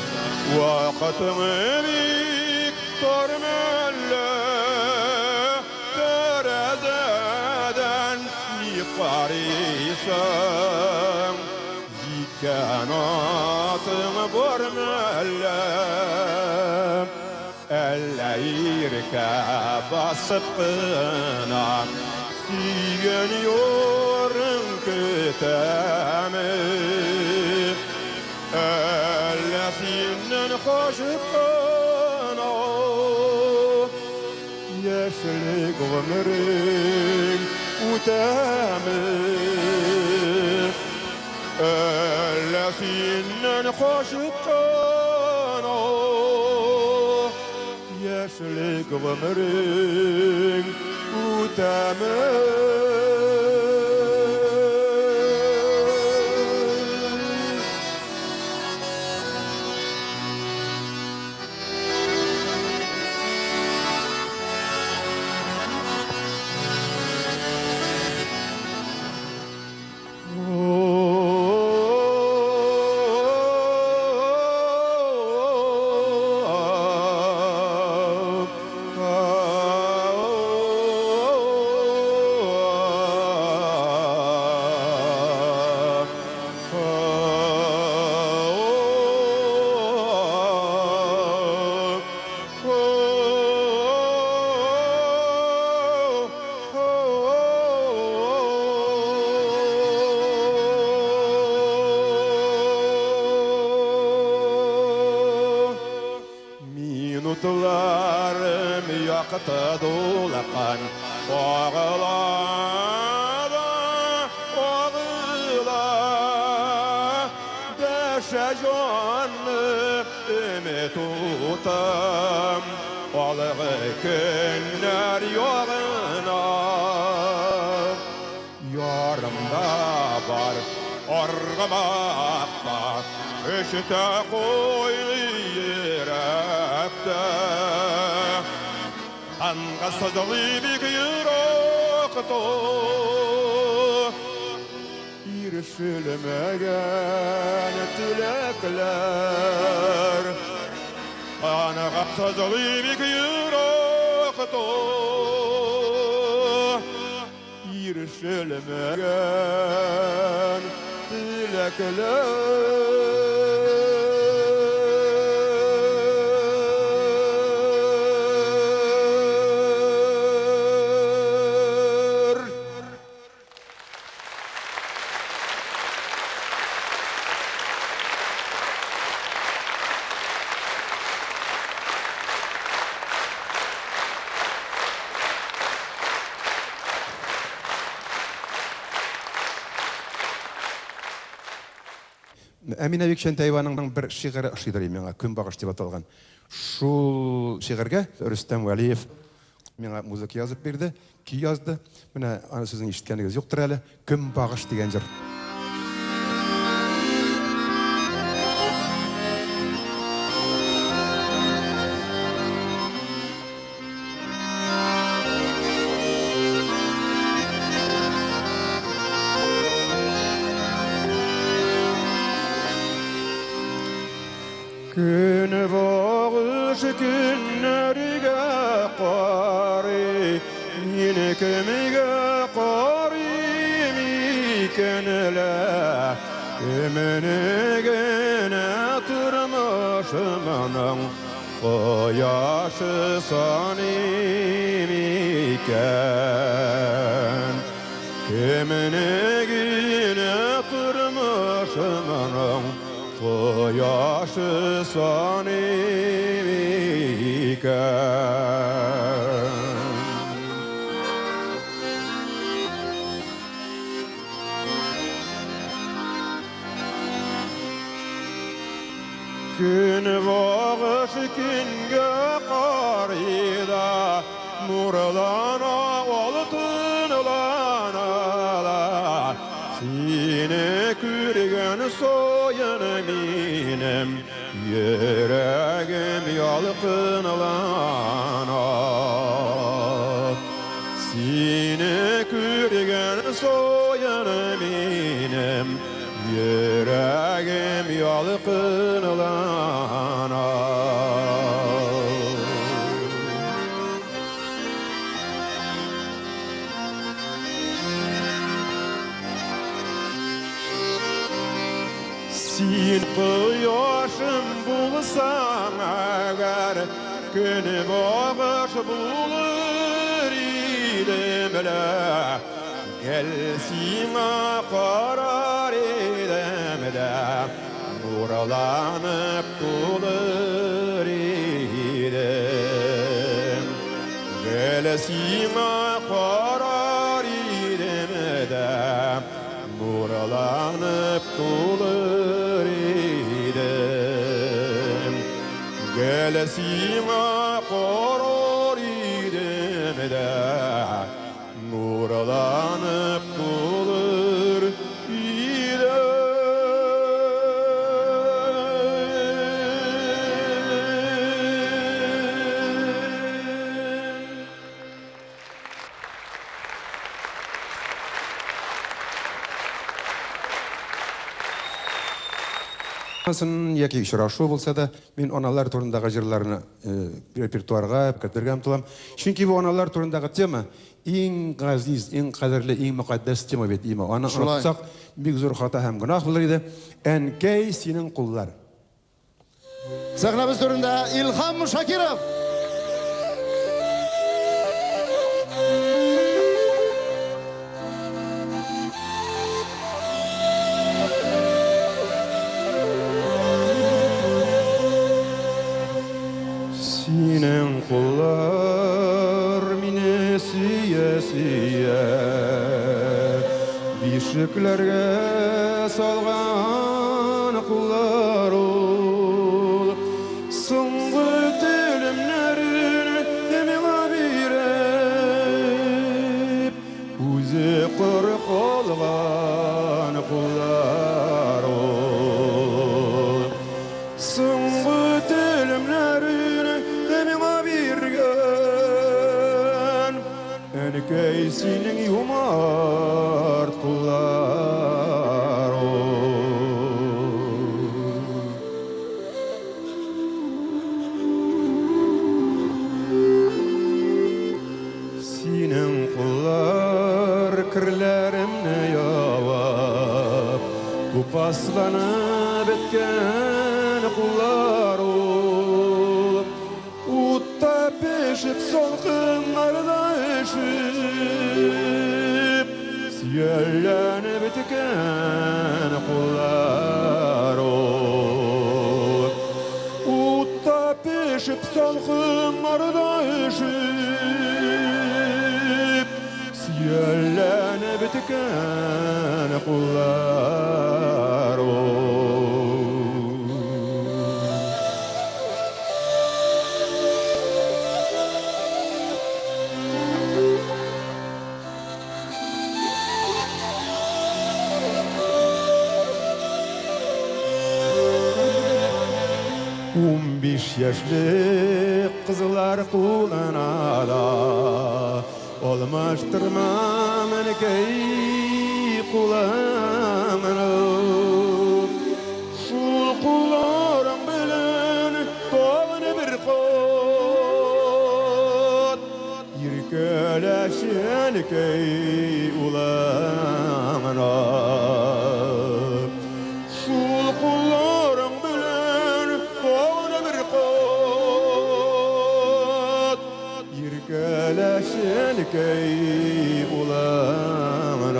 вакытың бик тар мәллә, тәрәзәдән ни карыйсың? Җиккән атың бар мәллә? Әллә иркә басып кына сөйгән ярың көтәме? Әллә синнән качып кына яшьлек гомерең үтәме? Әллә синнән качып кына яшьлек гомерең үтәме? Минутларым якты дулкын агыла да агыла, дәшә җанны өмет утым алгы көннәр ягына. Ярымда бар аргымакта, өчтә куйны йөрәктә. Тынгысызлый бик еракта ирешелмәгән теләкләр. Тынгысызлый бик еракта ирешелмәгән теләкләр. Әминә Бикчәнтәеваның бер шигыре ошыйдыр миңа, Көнбагыш дип аталган. Шул шигырьгә Рөстәм Вәлиев миңа музыка язып бирде, көй язды. Менә аны сезнең ишеткәнегез юктыр әле. Көнбагыш дигән җыр. Көнбагыш көннәргә карый, мин кемгә карыйм икән әле? Кемне генә тормышымның кояшы саныйм икән? Кемне генә тормышымның кояшы саныйм икән? Көнбагыш көнгә карый да, нурлана, алтынлана да. Сине күргән саен минем йөрәгем ялкынлана. Сине күргән саен минем йөрәгем ялкынлана. Син кояшым булсаң әгәр, көнбагыш булыр идем лә. Гел сиңа карар идем дә, нурланып тулыр идем. Гел сиңа карар идем дә, нурланып тулыр идем. Гел сиңа карар идем дә, нурланып тулыр идем. Яки очрашу булса да, мин аналар турындагы җырларны репертуарга кертергә омтылам. Чөнки бу аналар турындагы тема иң газиз, иң кадерле, иң мөкатдәс тема бит, име. Аны онытсак, бик зур хата һәм гөнаһ булыр иде. Әнкәй, синең куллар. Сәхнәбез түрендә Илһам Шакиров. Синең куллар мине сөя-сөя, бишекләргә салган куллар ул. Соңгы телемнәрен миңа биреп, үзе коры калган куллар ул. Соңгы телемнәрен миңа биргән, әнкәй, синең юмарт куллар ул. Синең куллар керләремне явап, тупасланып беткән куллар ул. Утта пешеп, салкыннарда өшеп, сөялләнеп беткән куллар ул. Утта пешеп, салкыннарда өшеп, сөялләнеп беткән куллар ул. 15 яшьлек кызлар кулына да алмаштырмам, әнкәй, кулыңны. Шул кулларың белән тагын бер кат иркәләшә, әнкәй, улыңны. Шул кулларың белән тагын бер кат иркәләшә, әнкәй, улыңны.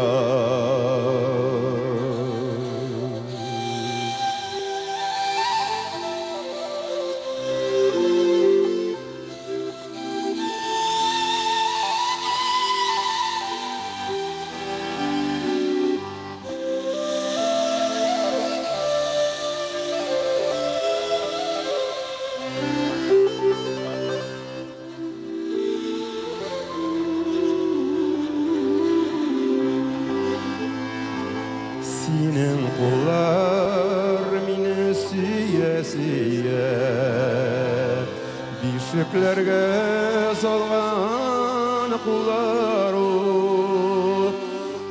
Синең куллар мине сөя-сөя, бишекләргә салган куллар ул.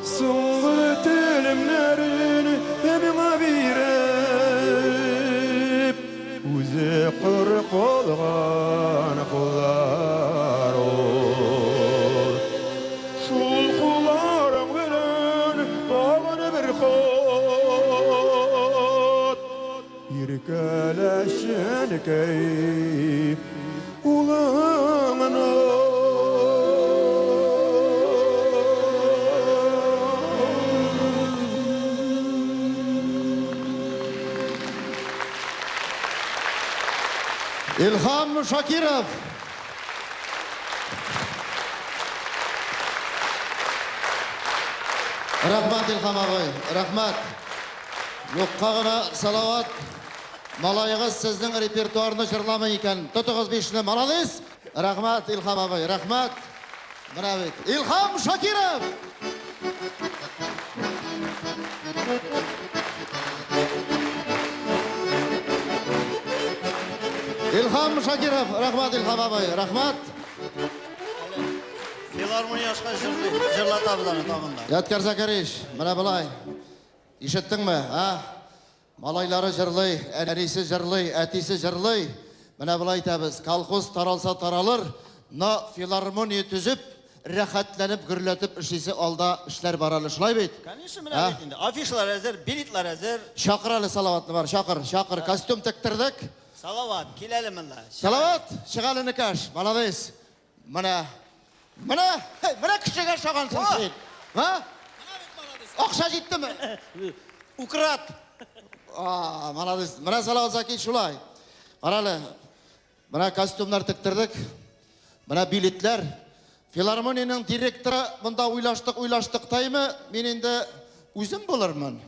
Соңгы телемнәрен миңа биреп, үзе коры калган куллар ул. Шул кулларың белән тагын бер кат Илһам Шакиров. Рәхмәт, Илһам абый, рәхмәт. Юкка гына Салават малаегыз сезнең репертуарны җырламый икән. Тотыгыз бишне, молодец! Рәхмәт, Илһам абый, рәхмәт. Менә бит. Илһам Шакиров! Илһам Шакиров, рәхмәт, Илһам абый, рәхмәт. Филармония ашка җырлый, җырлатабыз аны тагын да. Ядкәр Закарич, менә болай. Ишеттеңме, а? Малайлары җырлый, әнисе җырлый, әтисе җырлый. Менә болай итәбез. Колхоз таралса таралыр, но филармония төзеп, рәхәтләнеп, гөрләтеп эшлисе алда эшләр бар әле, шулай бит? Конечно, менә бит инде. Афишалар әзер, билетлар әзер. Чакыр әле Салаватны бар, чакыр, чакыр. Костюм тектердек. Салават, кил әле монда. Салават, чык әле энекәш, молодец. Менә, менә, менә кешегә ошагансың син. Ха? Акча җиттеме? Украт. А, молодец. Менә Салават Закин шулай. Кара әле. Менә костюмнар тектердек. Менә билетлар. Филармониянең директоры монда уйлаштык, уйлаштык таймы, мин инде үзем булырмын.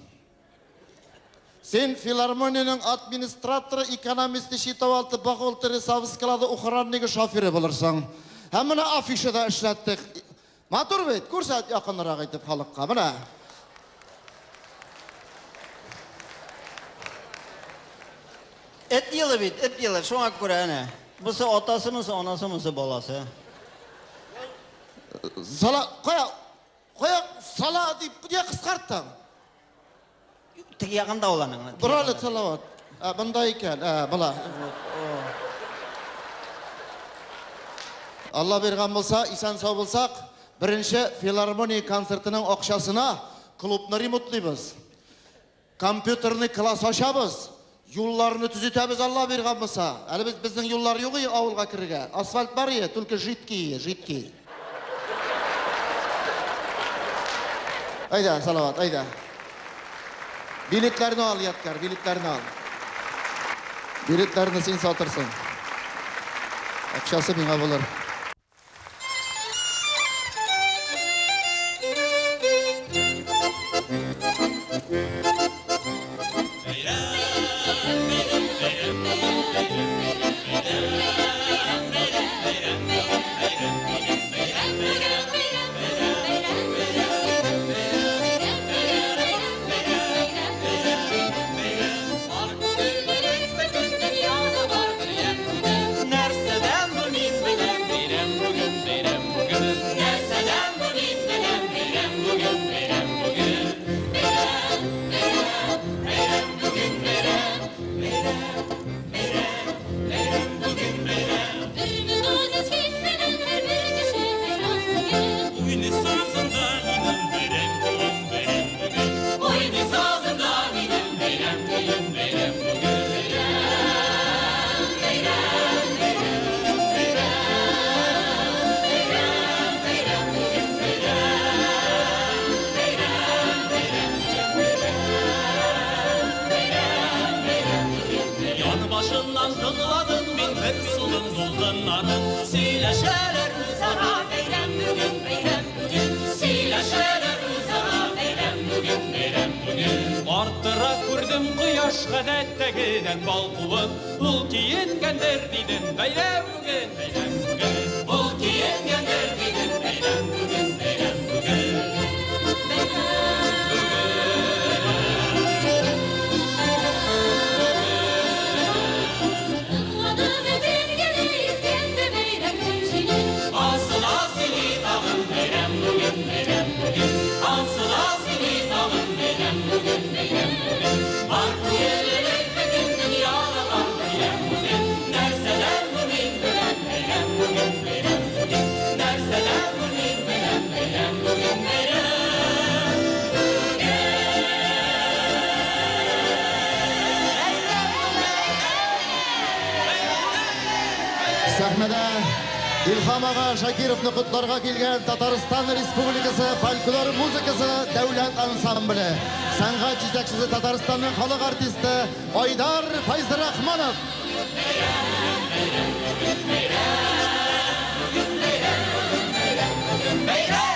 Син филармониянең администраторы, экономисты, счетовалты, бухгалтеры, савсклады, охраннигы, шоферы булырсың. Һәм менә афиша да эшләттек. Матур бит, күрсәт якынрак итеп халыкка. Менә. Эт елы бит, эт елы, шуңа күрә әнә. Бусы атасы, монысы анасы, монысы баласы. Сала, кая, кая сала дип, нигә кыскарттың? Теге ягында ул аның. Бор әле, Салават. Ә, монда икән, ә, була. Алла биргән булса, исән-сау булсак, беренче филармония концертының акчасына клубны ремонтлыйбыз. Компьютерный класс ачабыз, юлларны төзетәбез, Алла биргән булса. Әле без безнең юллар юк и авылга керергә. Асфальт бар и, только жидкий, жидкий. Әйдә, Салават, әйдә. Билетларны ал, Ядкәр, билетларны ал. Билетларны син сатырсың. Акчасы миңа булыр. Нәрсәдән бу мин беләм, бәйрәм бүген, бәйрәм бүген. Нәрсәдән бу мин беләм, бәйрәм бүген, бәйрәм бүген. Бәйрәм, бәйрәм, бәйрәм бүген, бәйрәм. Бәйрәм, бәйрәм, бәйрәм бүген, бәйрәм. Бер мөгез хис белән һәрбер кеше хәйран бүген. Уйный сазында минем бәйрәм бүген, бәйрәм бүген. Уйный сазында минем бәйрәм бүген, бәйрәм бүген. Ян башыннан тыңладым мин бер сулым дулкыннарын. Сөйләшәләр үзара Бәйрәм бүген, бәйрәм бүген. Сөйләшәләр үзара бәйрәм бүген, бәйрәм бүген. Арттыра күрдем кояш гадәттәгедән балкуын. Ул киенгәндер дидем, бәйрәм бүген, бәйрәм бүген. Ул киенгәндер дидем, бәйрәм бүген, бәйрәм бүген. Тыңладым бөтен генә искәнде бәйрәмнең җиле. Асыла сине тагын бәйрәм бүген, бәйрәм бүген. Асыла сине тагын бәйрәм бүген, бәйрәм бүген. Бар күңеллелек бөтен дөньяда бар бәйрәм бүген. Нәрсәдән бу мин беләм, бәйрәм бүген, бәйрәм бүген. Нәрсәдән бу мин беләм, бәйрәм бүген, бәйрәм. Сәхнәдә Илһам ага Шакировны котларга килгән Татарстан Республикасы фольклор музыкасы дәүләт ансамбле. Сәнгать җитәкчесе Татарстанның халык артисты Айдар Файзрахманов. Бәйрәм бәйрәм, бүген бәйрәм, бүген бәйрәм, бүген бәйрәм.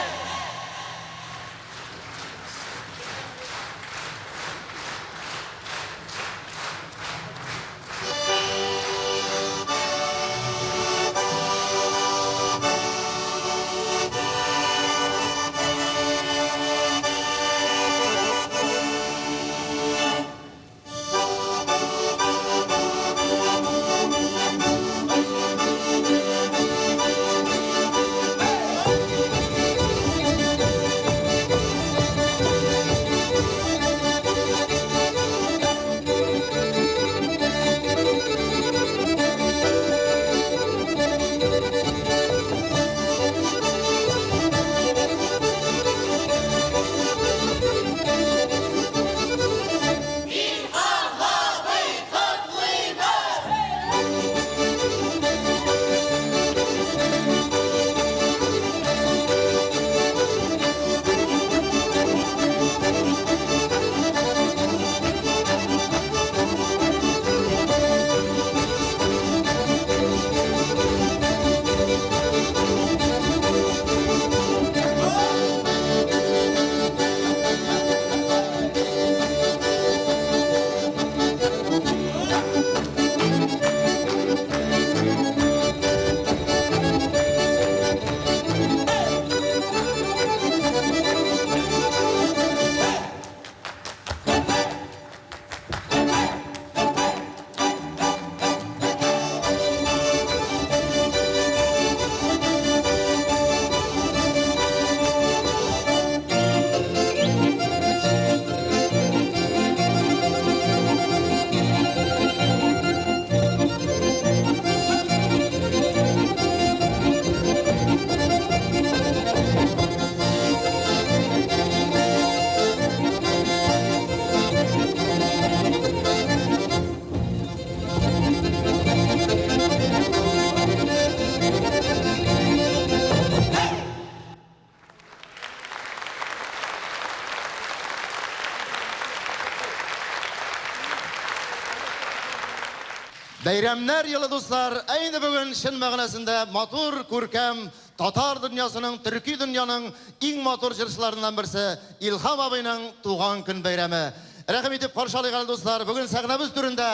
Бәйрәмнәр елы, дуслар, ә инде бүген чын мәгънәсендә матур, күркәм татар дөньясының, төрки дөньяның иң матур җырчыларыннан берсе Илһам абыйның туган көн бәйрәме. Рәхим итеп каршы алыйк әле, дуслар. Бүген сәхнәбез түрендә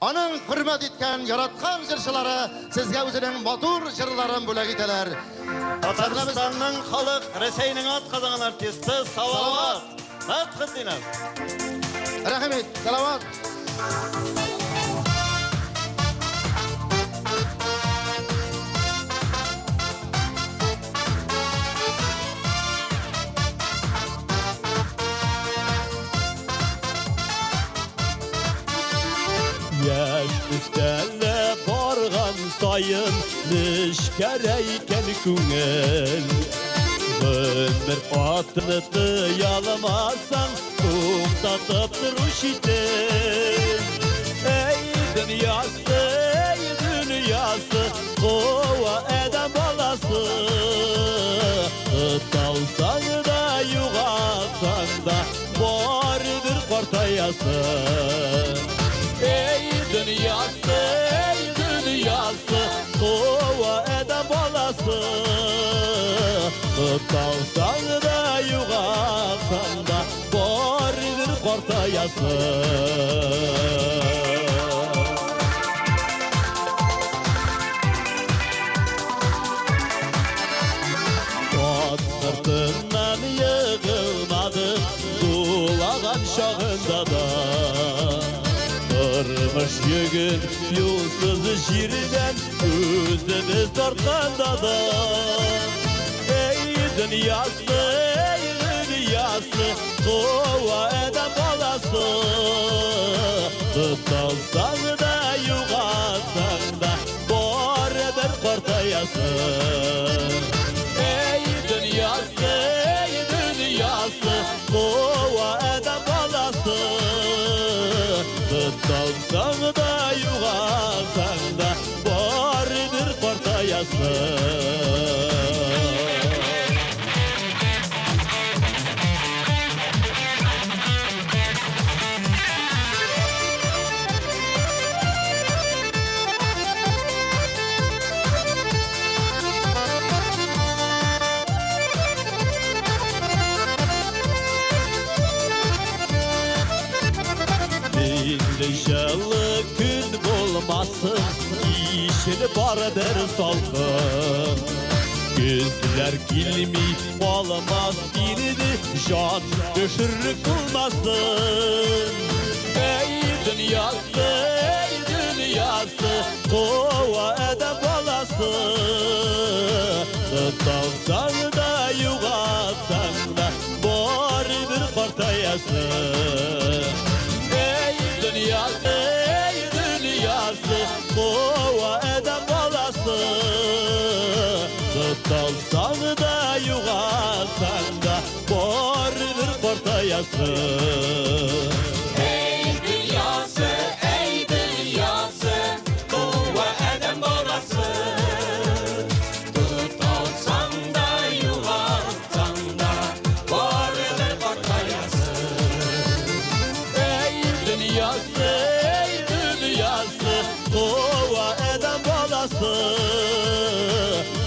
аның хөрмәт иткән, яраткан җырчылары сезгә үзенең матур җырларын бүләк итәләр. Татарстанның халык, Рәсәйнең атказанган артисты Салават Фәтхетдинов. Рәхим ит, Салават. Яшь өстәлә барган саен нечкәрә икән күңел. Гомер атны тыя алмасаң, туктатып тору читен. Эй, дөньясы, эй, дөньясы, куа адәм баласы. Талсаң да, югалтсаң да, барыбер картаясың. Ey dünyası, ey dünyası, kova edem balası. Tutalsan da yugalsan da, baribir kartayasın. At sırtından yığılmadı, dulağan çağında da. Тормыш йөген юлсыз җирдән үзебез тартканда да. Эй, дөньясы, эй, дөньясы, куа адәм баласы. Тоталсаң да, югалтсаң да, барыбер картаясың. Эй, дөньясы, эй, дөньясы, куа адәм баласы. Тоталсаң да, югалтсаң да, барыбер картаясың. Күңел барыбер салкын. Көзләр килми калмас инде, җан төшерлек булмасын. Әй дөньясы, әй дөньясы, куа адәм баласы. Тоталсаң да, югалтсаң да, барыбер картаясың. Әй дөньясы, әй дөньясы, куа адәм баласы. Тоталсаң да, югалтсаң да, барыбер картаясың. Ey dünyası, ey dünyası, kuva edem balası. Tutalsan da yuvalsan da, barıdır kartayası. Ey dünyası, ey dünyası, kova eden balası.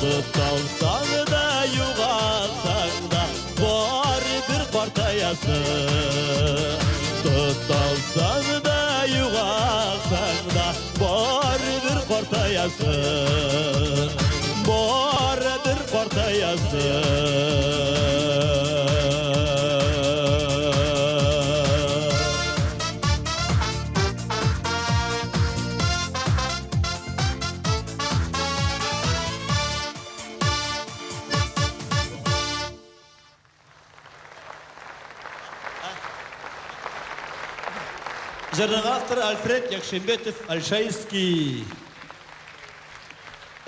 Tutalsan da yuvalsan da, barıdır kartayasın. Tutalsan da yuvalsan da, barıdır kartayasın. Barıdır kartayasın. Җырның авторы Альфред Якшимбетов Альшайский.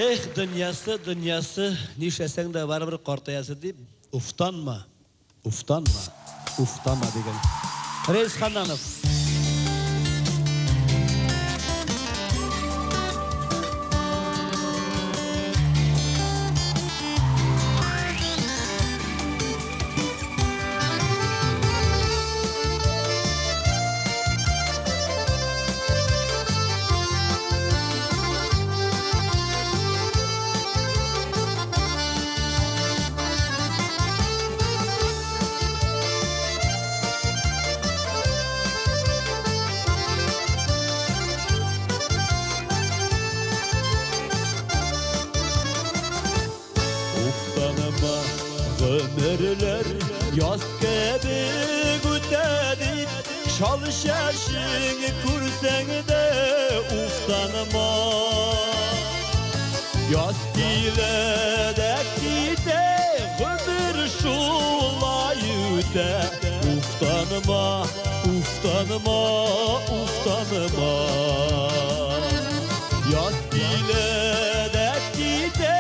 Эх, дөньясы, дөньясы, нишләсәң дә барыбер картаясы дип, уфтанма, уфтанма, уфтанма дигән. Рейс Ханнанов. Уфтанма гомерләр яз кебек үтә дип, Чал чәчең күрсәң дә уфтанма. Яз килә дә китә, гомер шулай үтә. Уфтанма, уфтанма, уфтанма. Яз килә дә китә,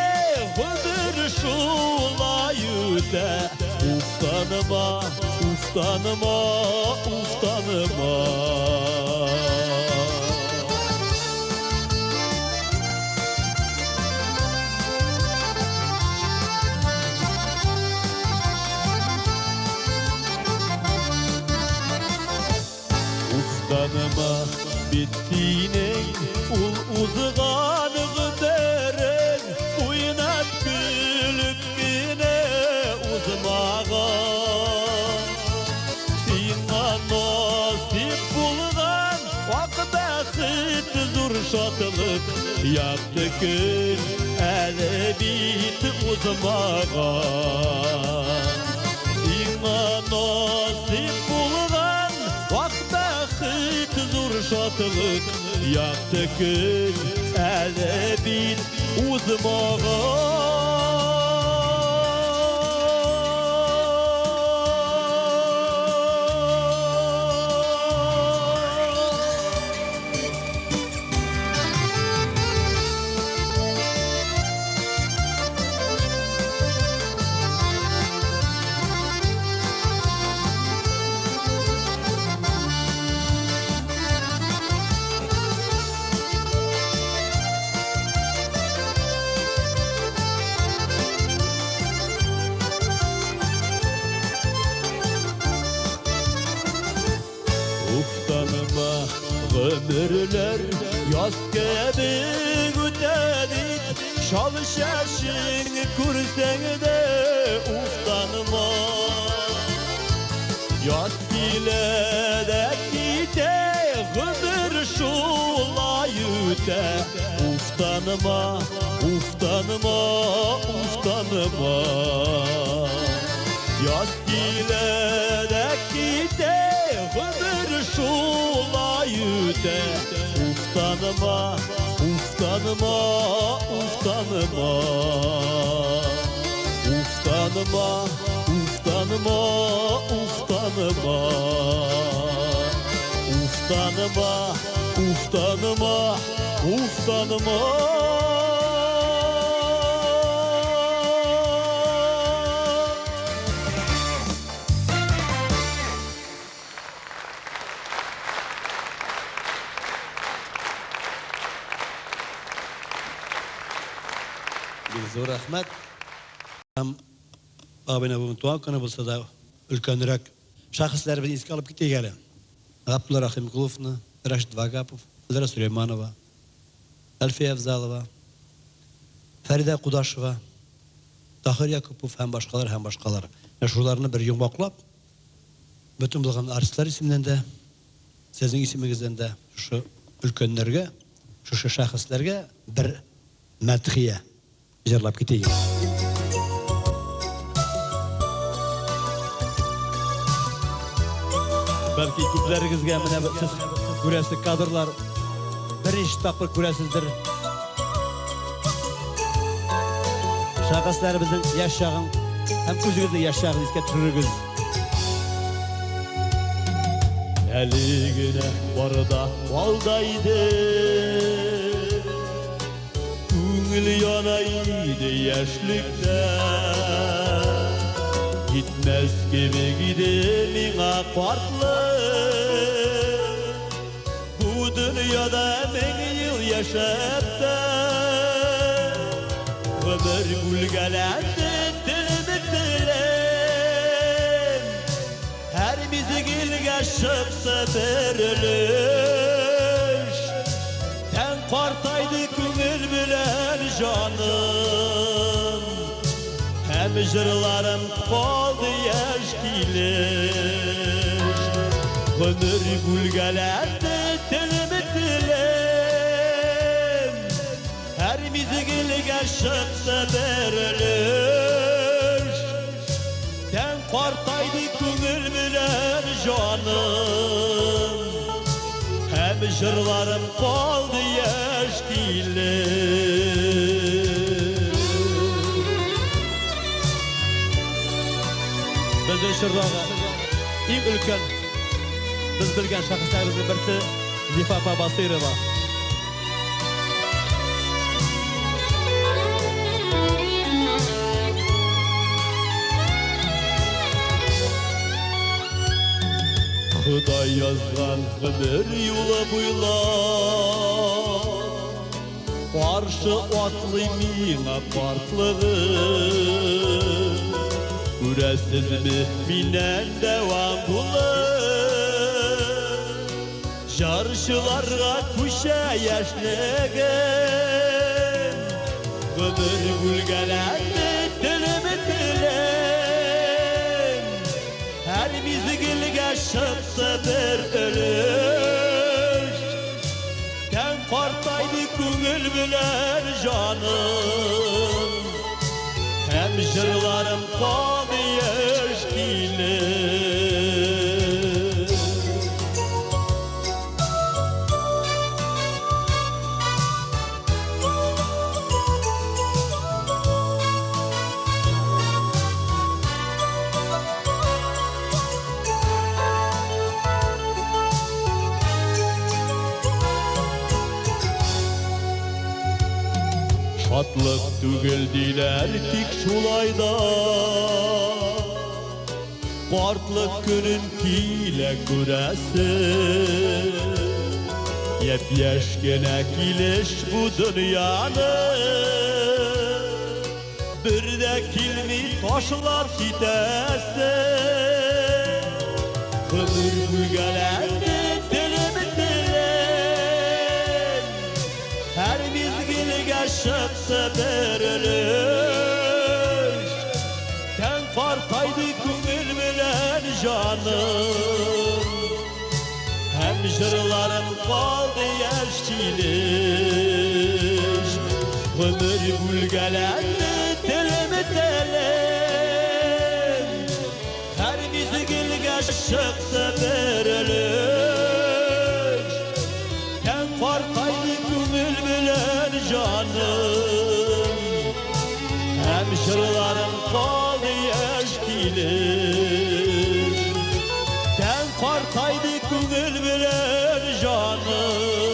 гомер шулай үтә. Уфтанма, уфтанма, уфтанма. Уфтанма бит синең ул узган гомерең, уйнап көлеп кенә узмаган. Сиңа насыйп булган ак бәхет, зур шатлык, якты көн әле бит узмаган. Сиңа насыйп булган ак бәхет, зур шатлык, якты көн әле бит узмаган. Уфтанма гомерләр яз кебек үтә дип, Чал чәчең күрсәң дә уфтанма. Яз килә дә китә, гомер шулай үтә. Уфтанма. Уфтанма, уфтанма, уфтанма. Яз килә дә китә, гомер шулай үтә. Уфтанма, уфтанма, уфтанма. Уфтанма, уфтанма, уфтанма. Уфтанма, уфтанма, уфтанма. Бик зур рәхмәт. Һәм абыйны бүген туган көне булса да, өлкәнрәк шәхесләребезне искә алып китик әле. Габдулла Рәхимкуловны, Рәшит Вагапов, Флера Сөләйманова, Әлфия Авзалова, Фәридә Кудашева, Таһир Якупов һәм башкалар һәм башкалар. Менә шуларны бер йомгаклап, бөтен булган артистлар исеменнән дә, сезнең исемегездән дә шушы өлкәннәргә, шушы шәхесләргә бер мәдхия җырлап китик. Бәлки күпләрегезгә менә сез күрәсе кадрлар беренче тапкыр күрәсездер. Шәхесләребезнең яшь чагын һәм үзегезнең яшь чагын искә төшерегез. Әле генә барда алда иде. Күңел яна иде яшьлектә. Gitmez кебек иде миңа картлык. Бу дөньяда мең ел яшәп тә гомер бүлгәләнде телем телем. Һәр мизгелгә чыкты бер өлеш. Тән картайды күңел белән җаным. Һәм җырларым калды яшь килеш. Гомер бүлгәләнде телем телем. Һәр мизгелгә чыкты бер өлеш. Тән картайды күңел белән җаным. Һәм җырларым калды яшь килеш. Безнең чордагы иң өлкән без белгән шәхесләребезнең берсе Зифа апа Басыйрова. Ходай язган гомер юлы буйлап Каршы атлый миңа картлыгым. Күрәсезме, миннән дәвам булыр. Җырчыларга күчә яшьлегем. Гомер бүлгәләнде телем телем. Һәр мизгелгә чыкты бер өлеш. Тән картайды күңел белән җаным. Һәм җырларым калды яшь килеш. Шатлык түгел диләр, тик шулай да картлык көнен килә күрәсең. Япь-яшь кенә килеш бу дөньяны бер дә килми ташлап китәсең. Гомер бүлгәләнде телем телем. Һәр мизгелгә чыкты бер өлеш. Тән картайды күңел белән җаным. Һәм җырларым калды яшь килеш. Гомер бүлгәләнде телем-телем. Һәр мизгелгә чыкты бер өлеш. Тән картайды күңел белән җаным. Һәм җырларым калды яшь килеш. Тән картайды күңел белән җаным.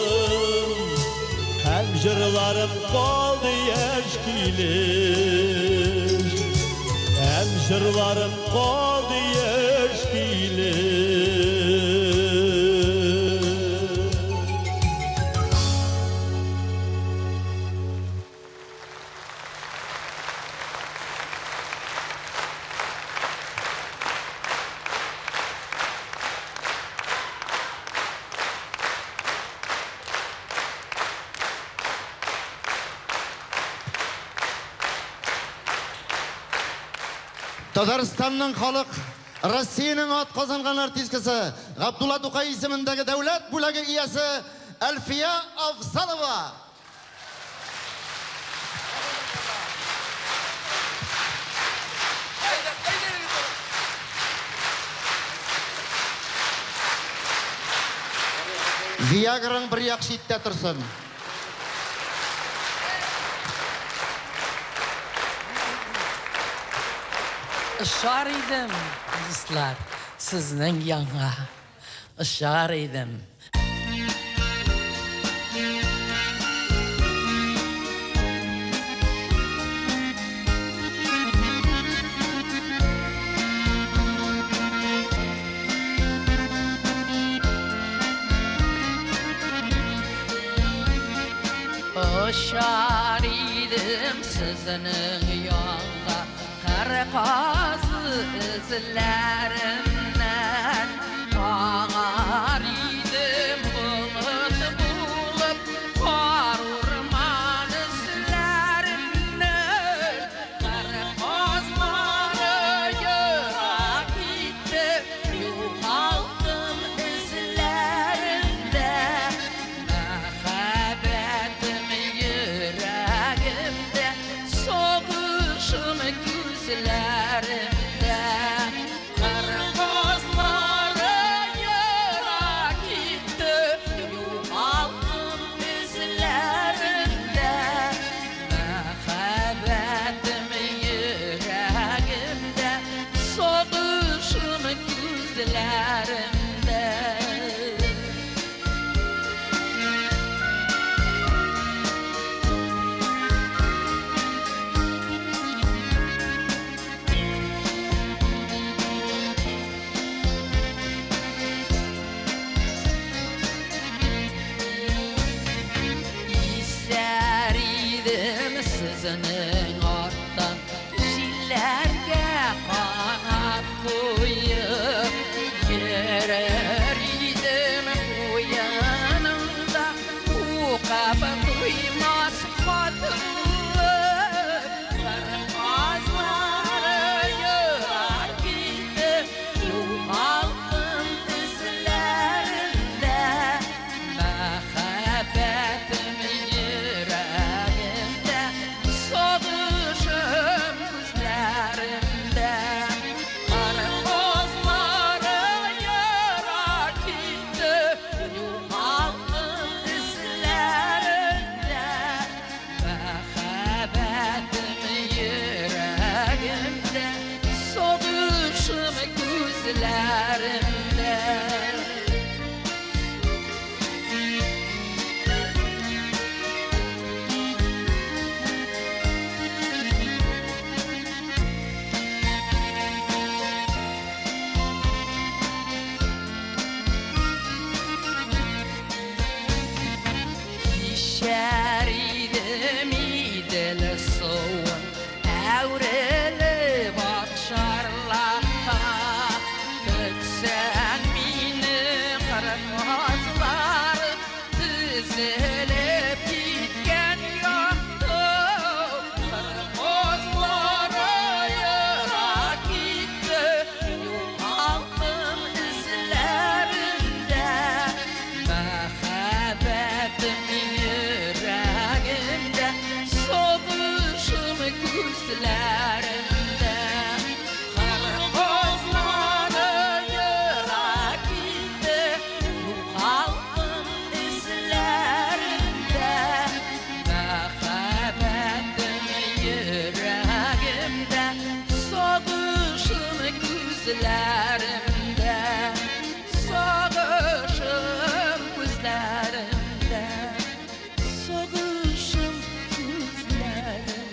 Һәм җырларым калды яшь килеш. Һәм җырларым калды яшь килеш. Татарстанның халык, Россиянең атказанган артисткасы, Габдулла Тукай исемендәге дәүләт бүләге иясе Әлфия Афзалова. Виаграң бер як читтә торсын. Очар идем, дуслар, сезнең янга. Очар идем. Очар идем сезнең янга, кыр казы эзләреннән. Аңар идем болыт булып, кар урман өсләреннән. Кыр казлары ерак китте, югалттым эзләрендә. Мәхәббәтем йөрәгемдә, сагышым күзләремдә. Кыр казлары ерак китте, югалттым эзләрендә. Мәхәббәтем йөрәгемдә, сагышым күзләремдә. Исәр идем сезнең арттан, җилләргә канат куеп, йөрер идем куеныңда, укып туймас хат булып. Кыр казлары ерак китте, югалттым эзләрендә. Мәхәббәтем йөрәгемдә, сагышым күзләремдә. Кыр казлары ерак китте, югалттым эзләрендә. Мәхәббәтем йөрәгемдә, сагышым күзләремдә. Кичәр идем Идел суын, әверелеп акчарлакка. Көтсә Күзләремдә, сагышым күзләремдә, сагышым күзләремдә.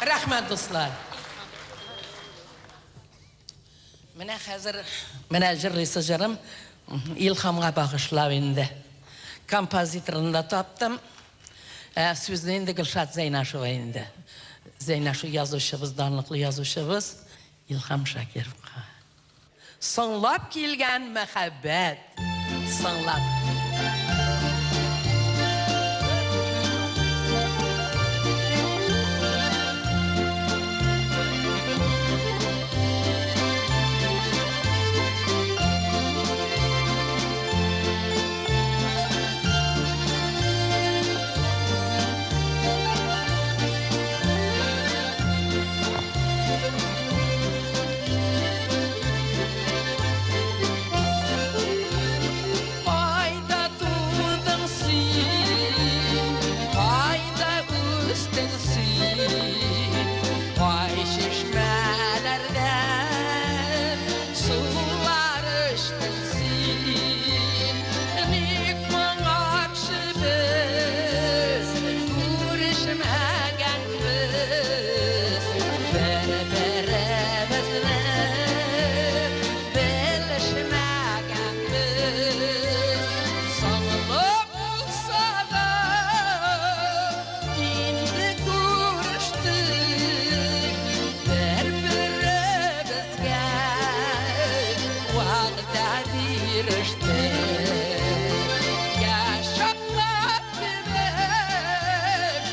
Рәхмәт, дуслар. Менә хәзер менә җырлыйсы җырым Илһамга багышлап инде. Композиторын да таптым. Ә, сүзне инде Гөлшат Зәйнашева инде. Зәйнашев язучыбыз, данлыклы язучыбыз Илһам Шакировка. Соңлап килгән мәхәббәт. Соңлап. Кайда тудың син, кайда үстең син, кай чишмәләрдән сулар эчтең син? Ник моңарчы без күрешмәгәнбез, бер-беребезне белешмәгәнбез? Соңлы булса да инде күрештек, бер-беребезгә вәгъдә бирештек. Яшь чаклар кебек.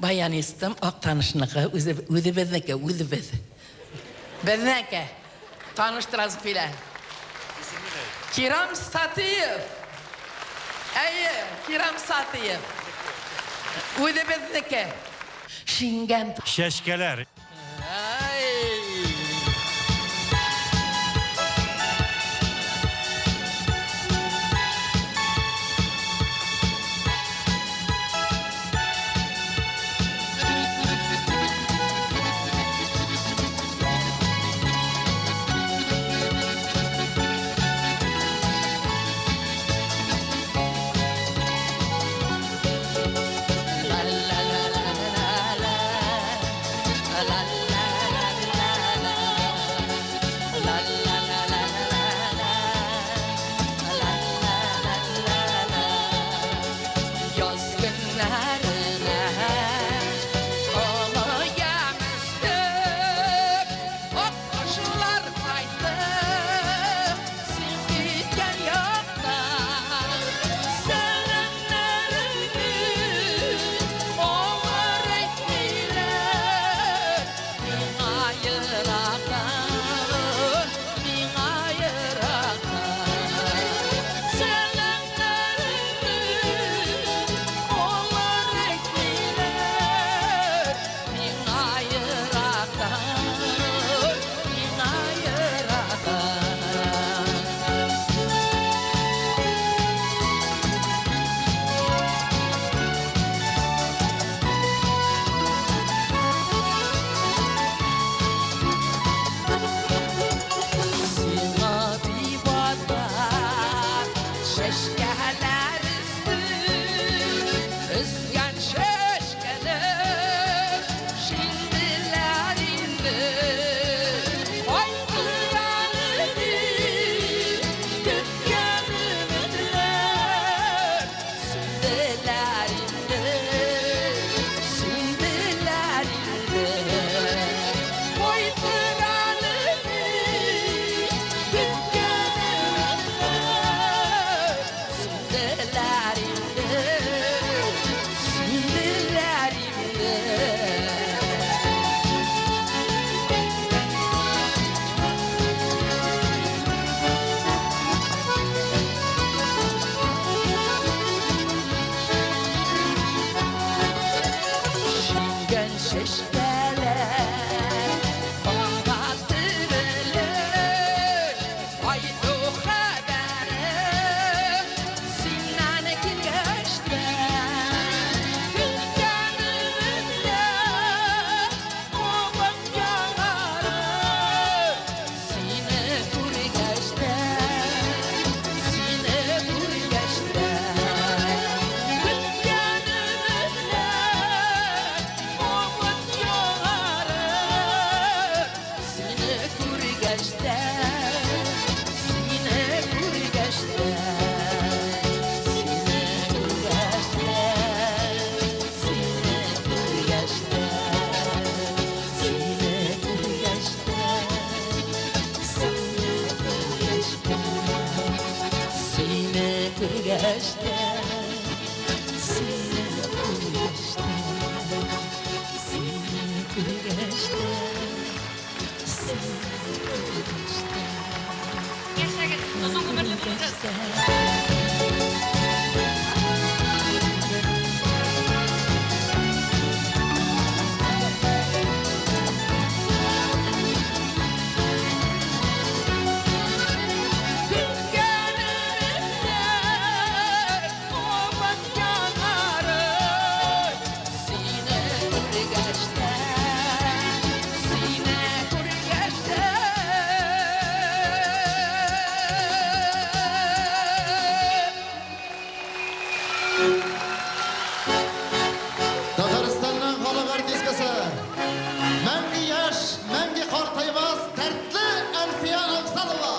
Баянистым Актанышныкы, үзе, үзебезнеке, үзебез. Безнеке. Таныштырасы килә. Кирам Сатиев. Әйе, Кирам Сатиев. Үзебезнеке. Шиңгән. Чәчкәләр. Яз көннәренә олы ямь өстеп, ак кошлар кайтты син киткән яктан. Сәламнәреңне алар әйтмиләр, миңа ерактан, миңа ерактан. Сәламнәреңне алар әйтмиләр, миңа ерактан, миңа ерактан. Сиңа дип атар чәчкәләр өстен, өзгән чәчкәләр шиңделәр инде. Кайттылар дип көткән өметләр сүнделәр инде, сүнделәр инде. Кайттылар дип көткән өметләр сүнделәр инде, сүнделәр инде. Шиңгән чәчкәләр кабат терелер, кайту хәбәре синнән килгәч тә. Көткән өметләр кабат яңарыр, сине күргәч тә, сине күргәч тә. Көткән өметләр кабат яңарыр, сине күргәч тә, сине күргәч тә, сине күргәч тә, сине күргәч тә, сине күргәч тә, сине күргәч тә, сине күргәч тә, сине күргәч тә, сине күргәч тә, сине күргәч тә. Яшәгез, озын гомерле булыгыз. Көткән өметләр кабат яңарыр, сине күргәч тә, сине күргәч тә. Татарстанның халык артисткасы, мәңге яшь, мәңге картаймас, дәртле Әлфия Афзалова.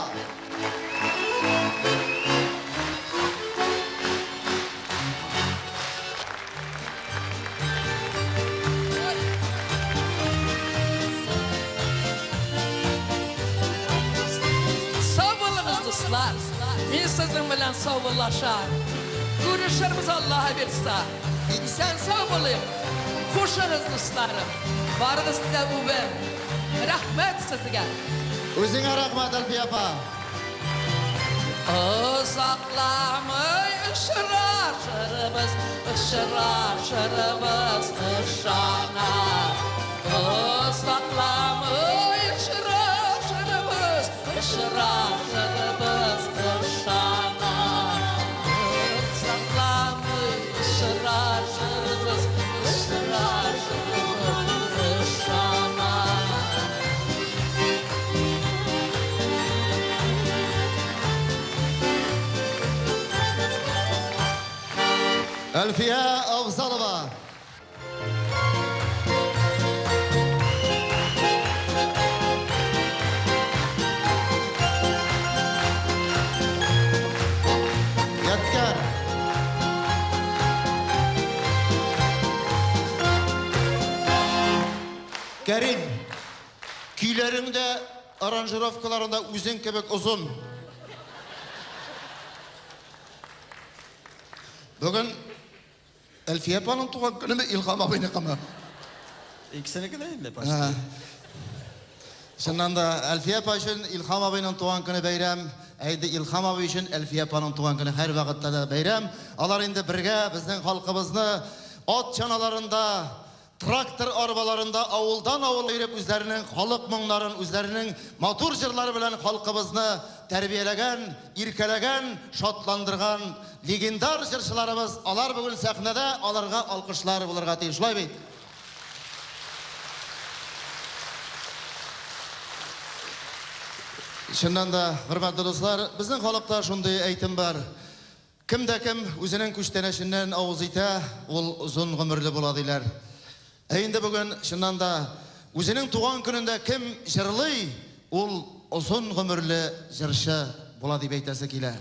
Сау булыгыз, дуслар. Мин сезнең белән саубуллашам. Күрешербез Аллаһ бирса. Исән сау булыйк. Хуш. Хушыгыз, дусларым. Барыгызны да үбәм. Рәхмәт сезгә. Үзеңә рәхмәт, Әлфия апа. Озакламый очрашырбыз, очрашырбыз, ышана. Озакламый очрашырбыз, очрашырбыз, ышана. Озакламый очрашырбыз, очрашырбыз, ышана. Әлфия Авзалова. Ядкәр. Кәрим, көйләрең дә, аранжировкаларың да үзең кебек озын. Бүген Әлфия апаның туган көнеме, Илһам абыйныкымы? Икесенеке дә инде почти. Чыннан да, Әлфия апа өчен Илһам абыйның туган көне бәйрәм. Ә инде Илһам абый өчен Әлфия апаның туган көне һәрвакытта да бәйрәм. Алар инде бергә безнең халкыбызны ат чаналарында, трактор арбаларында авылдан-авыл йөреп үзләренең халык моңнарын, үзләренең матур җырлары белән халкыбызны тәрбияләгән, иркәләгән, шатландырган легендар җырчыларыбыз. Алар бүген сәхнәдә, аларга алкышлар булырга тиеш. Шулай бит? Чыннан да, хөрмәтле дуслар, безнең халыкта шундый әйтем бар. Кем дә кем үзенең күчтәнәченнән авыз итә, ул озын гомерле була, диләр. Ә инде бүген, чыннан да, үзенең туган көнендә кем җырлый, ул озын гомерле җырчы була дип әйтәсе килә.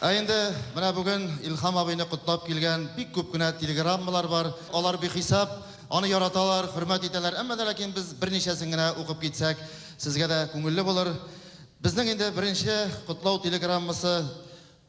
Ә инде менә бүген Илһам абыйны котлап килгән бик күп кенә телеграммалар бар. Алар бихисап, аны яраталар, хөрмәт итәләр. Әмма дә ләкин без берничәсен генә укып китсәк, сезгә дә күңелле булыр. Безнең инде беренче котлау телеграммасы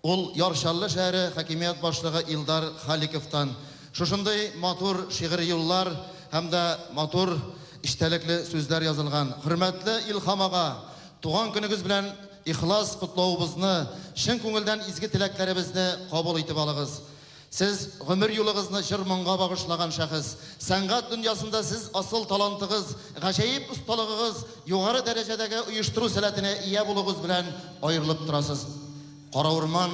ул Яр Чаллы шәһәре хакимият башлыгы Илдар Халиковтан. Шушындый матур шигъри юллар һәм дә матур эчтәлекле сүзләр язылган. Хөрмәтле Илһам ага, туган көнегез белән ихлас котлавыбызны, чын күңелдән изге теләкләребезне кабул итеп алыгыз. Сез гомер юлыгызны җыр-моңга багышлаган шәхес. Сәнгать дөньясында сез асыл талантыгыз, гаҗәеп осталыгыгыз, югары дәрәҗәдәге оештыру сәләтенә ия булуыгыз белән аерылып торасыз. Кара урман,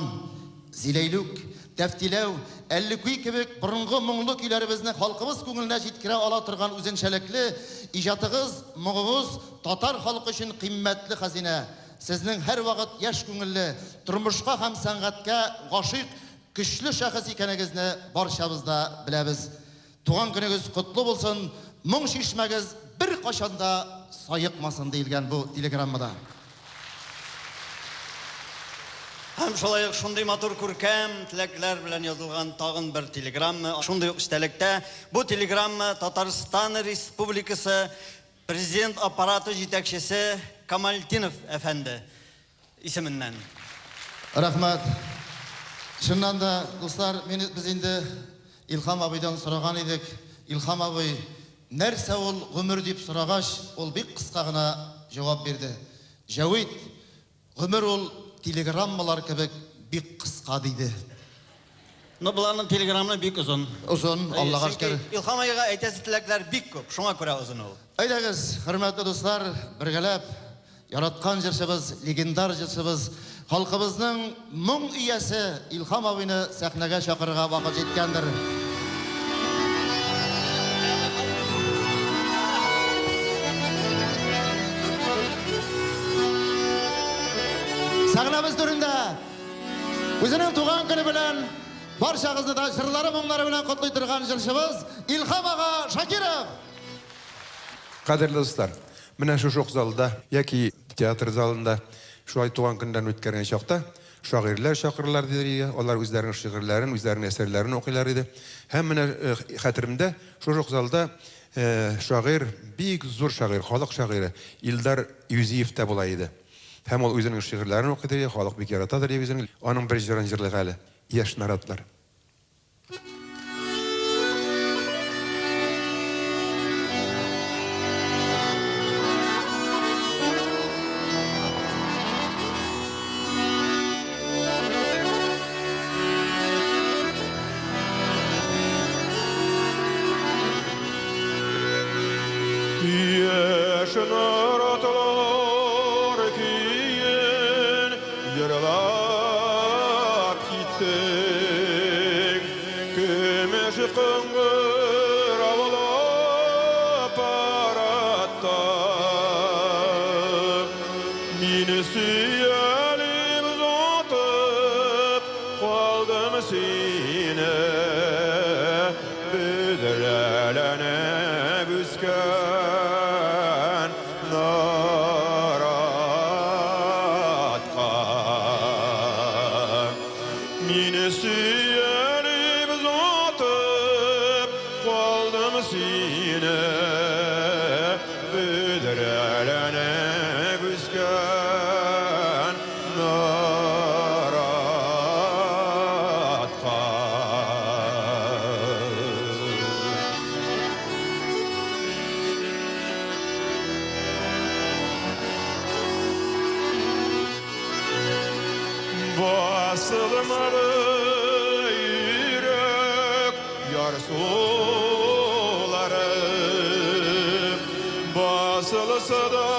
Зиләйлүк, Тәфтиләү, Әллүки кебек борынгы моңлы көйләребезне халкыбыз күңеленә җиткерә ала торган үзенчәлекле иҗатыгыз, моңыгыз татар халкы өчен кыйммәтле хәзинә. Сезнең һәрвакыт яшь күңелле, тормышка һәм сәнгатькә гашыйк көчле шәхес икәнегезне барчабыз да беләбез. Туган көнегез котлы булсын, моң чишмәгез беркайчан да саекмасын, диелгән бу телеграммада. Һәм шулай ук шундый матур күркәм теләкләр белән язылган тагын бер телеграмма, шундый ук эчтәлектә. Бу телеграмма Татарстан Республикасы Президент аппараты җитәкчесе Камалтдинов әфәнде исеменнән. Рәхмәт. Чыннан да, дуслар, мин без инде Илһам абыйдан сораган идек. Илһам абый, нәрсә ул гомер дип сорагач, ул бик кыска гына җавап бирде. Җәвит, Гомер ул телеграммалар кебек бик кыска, диде. Но боларның телеграммы бик озын. Озын, Аллага шөкер. Чөнки Илһам агайга әйтәсе теләкләр бик күп, шуңа күрә озын ул. Әйдәгез, хөрмәтле дуслар, бергәләп яраткан җырчыбыз, легендар җырчыбыз, халкыбызның моң иясе Илһам абыйны сәхнәгә чакырырга вакыт җиткәндер. Сәхнәбез түрендә үзенең туган көне белән барчагызны да җырлары моңнары белән котлый торган җырчыбыз Илһам ага Шакиров. Кадерле дуслар, менә шушы ук залда яки театр залында шулай туган көннәрен үткәргән чакта шагыйрьләр чакыралар иде, алар үзләренең шигырьләрен, үзләренең әсәрләрен укыйлар иде. Һәм менә хәтеремдә, шушы ук залда шагыйрь, бик зур шагыйрь, халык шагыйре Илдар Юзиев та була иде. Һәм ул үзенең шигырьләрен укый иде, халык бик яратадыр иде үзен. Аның бер җырын җырлыйк әле. Яшь наратлар. Яшь наратлар көен җырлап киттең. Көмеш кыңгыраулы аппаратта. Мине сөялеп озатып калдым сине. Бөдрәләнеп үскән наратка. Мине сөялеп озатып калдым сине. Бөдрәләнеп үскән наратка. Басылмады йөрәк ярсулары, Басылса да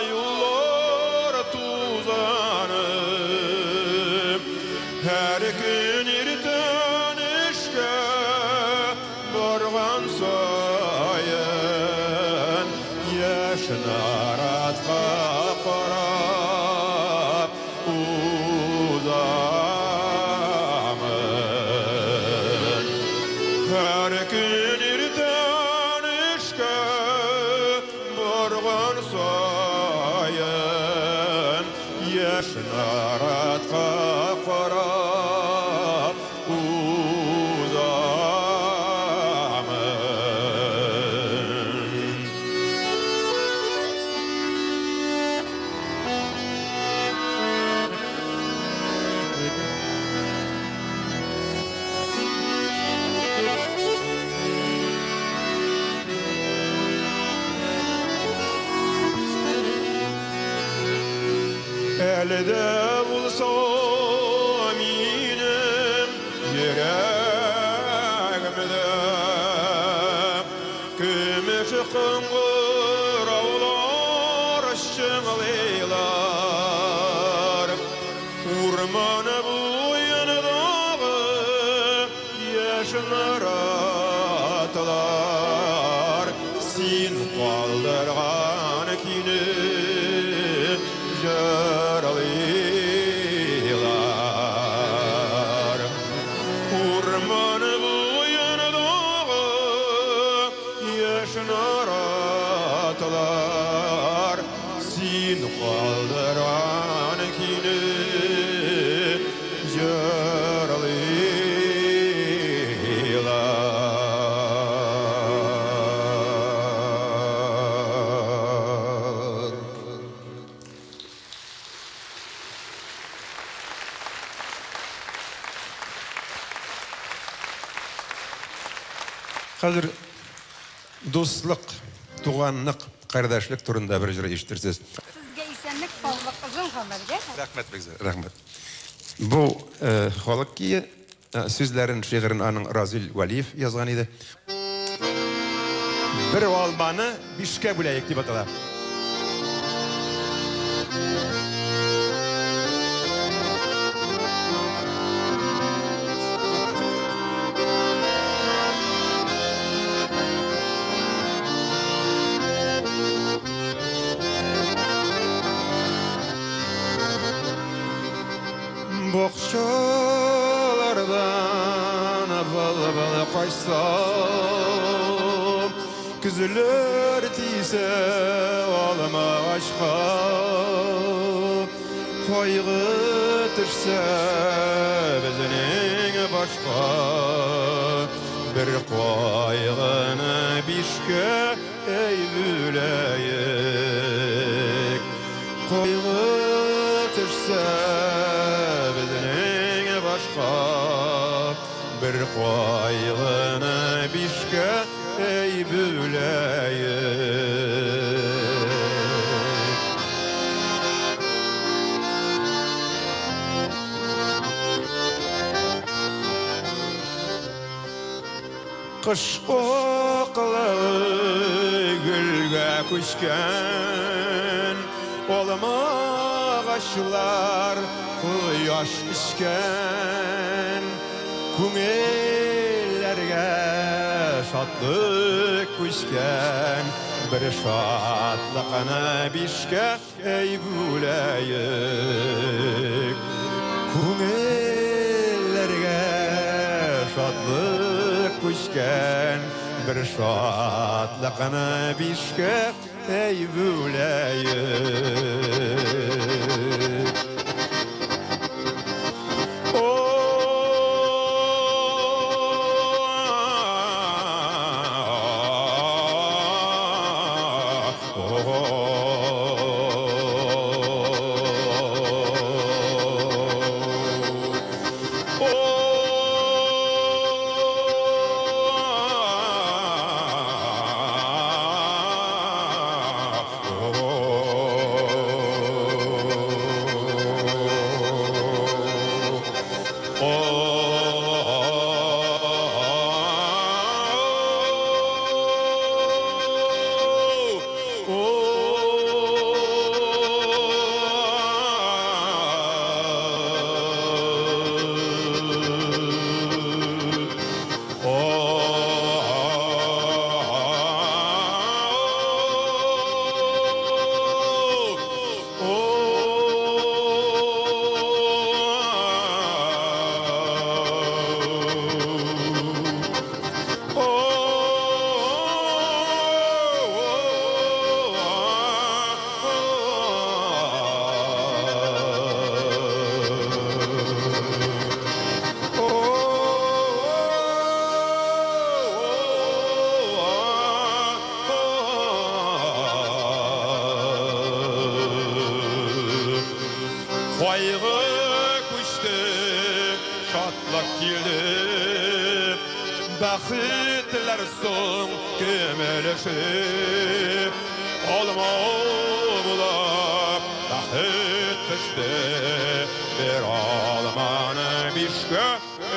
юллар тузаны. Һәр көн иртән эшкә барган саен, Яшь наратка карап узамын. Һәр көн иртән эшкә барган саен, Яшь наратка карап узамын. Әле дә булса минем йөрәгемдә көмеш кыңгыраулар чыңлыйлар. Урман буендагы яшь наратлар син калдырган көйне җырлыйлар. Урман буендагы яшь наратлар син калдырган көйне җырлыйлар. Хәзер дуслык, туганлык, кардәшлек турында бер җыр ишетерсез. Сезгә исәнлек, саулык, озын гомергә. Рәхмәт бик зур, рәхмәт. Бу халык көе, сүзләрен, шигырен аның Разил Вәлиев язган иде. Бер алманы бишкә бүләек дип атала. Бакчалардан был-был кайса, Көзләр тисә алмагачка, Кайгы төшсә безнең башка, Бер кайгыны бишкә әй бүләек. Кайгы төшсә безнең башка, Бер кайгыны бишкә әй бүләек. Кыш аклыгы гөлгә күчкән, алма агачлар кояш эчкән, күңелләргә шатлык күчкән, бер шатлыкны бишкә әй бүләек. Күңелләргә шатлык күчкән, бер шатлыкны бишкә әй бүләек. Кайгы күчте, шатлык килде, бәхетләр соң кем өлеше, алма булып бәхет төште, бер алманы бишкә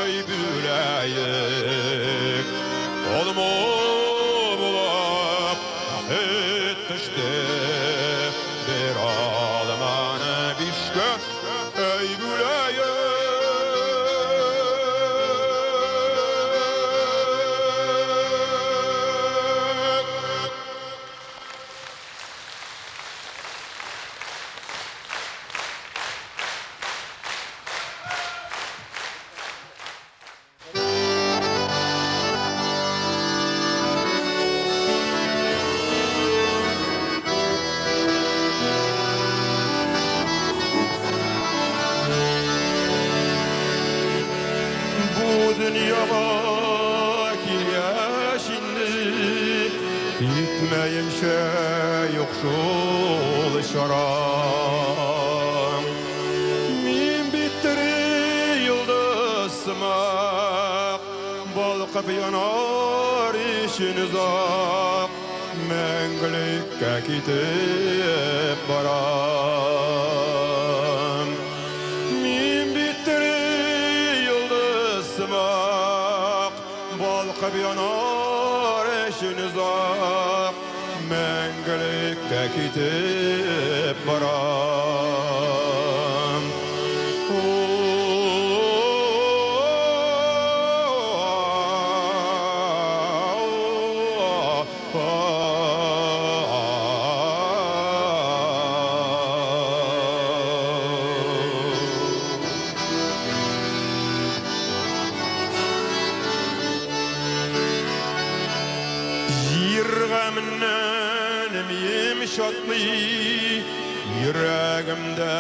әй бүләек. Алма булып бәхет төште, бер алманы бишкә әй бүләек. Бу дөньяга килгәч инде, китмәемчә юк шул чарам. Мин бит тере йолдыз сымак, балкып янар өчен озак, мәңгелеккә китеп барам. Мин бит тере йолдыз сымак, балкып янар өчен озак, мәңгелеккә китеп барам. Җир гаменнән мием шатлый, йөрәгемдә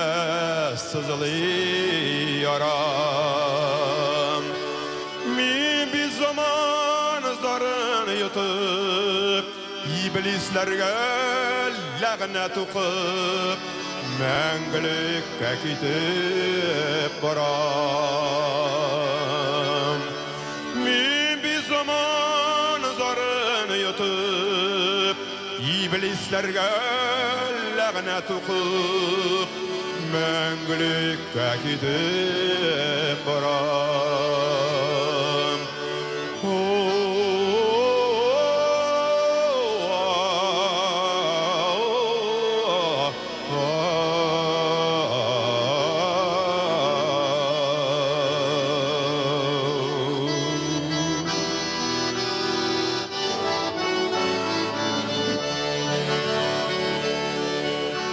сызылый ярам. Мин бит заман зарын йотып, иблисләргә ләгънәт укып, мәңгелеккә китеп барам. Иблисләргә ләгънәт укып, мәңгелеккә китеп барам.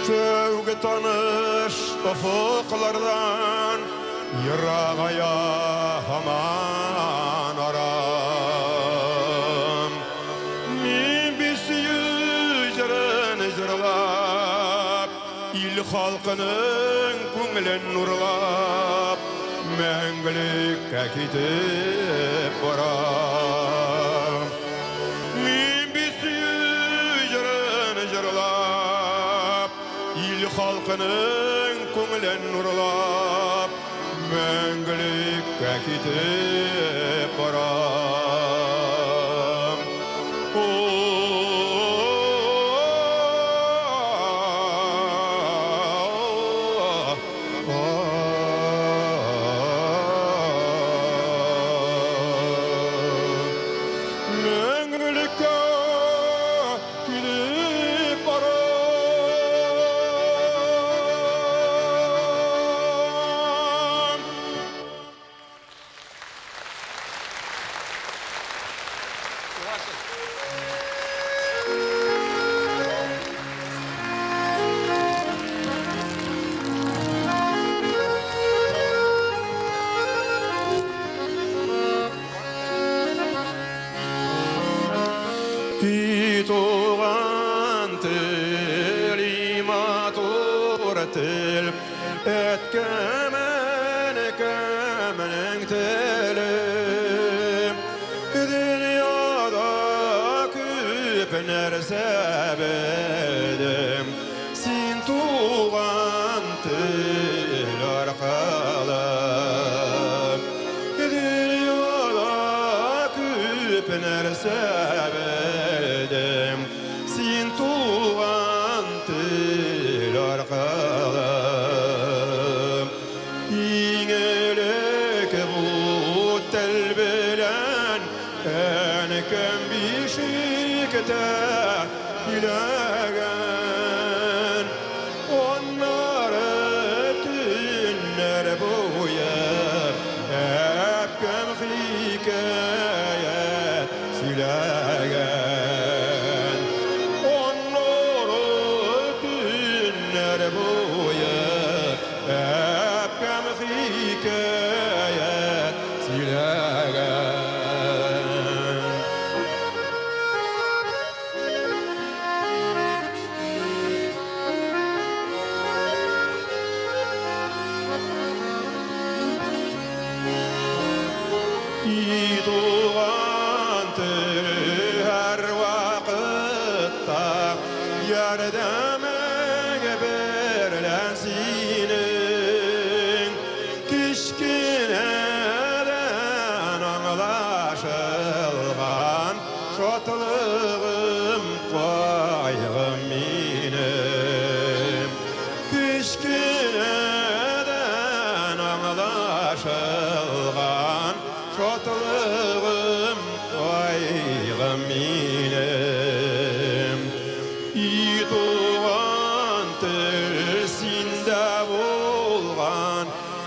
Тәүге таныш офыклардан ерагая һаман арам. Мин бит сөю җырын җырлап, ил халкының күңелен нурлап, мәңгелеккә китеп барам. Мин бит сөю җырын җырлап, ил халкының күңелен нурлап, мәңгелеккә китеп барам. Мәңгелеккә китеп барам. И туган тел, и матур тел, әткәмен кемнең теле? Дөньяда күп нәрсә белдем, син туган тел аркылы. Дөньяда күп нәрсә белдем, син туган тел аркылы. Иң элек бу тел белән әнкәм бишектә көйләгән. Аннары төннәр буе әбкәм хикәя сөйләгән. Аннары төннәр буе әбкәм хикәя сөйләгән. И туган тел һәрвакытта ярдәмең берлән синең. Кечкенәдән аңлашылган шатлыгым, кайгым минем. Кечкенәдән аңлашылган шатлыгым, кайгым минем. И туган тел синдә булган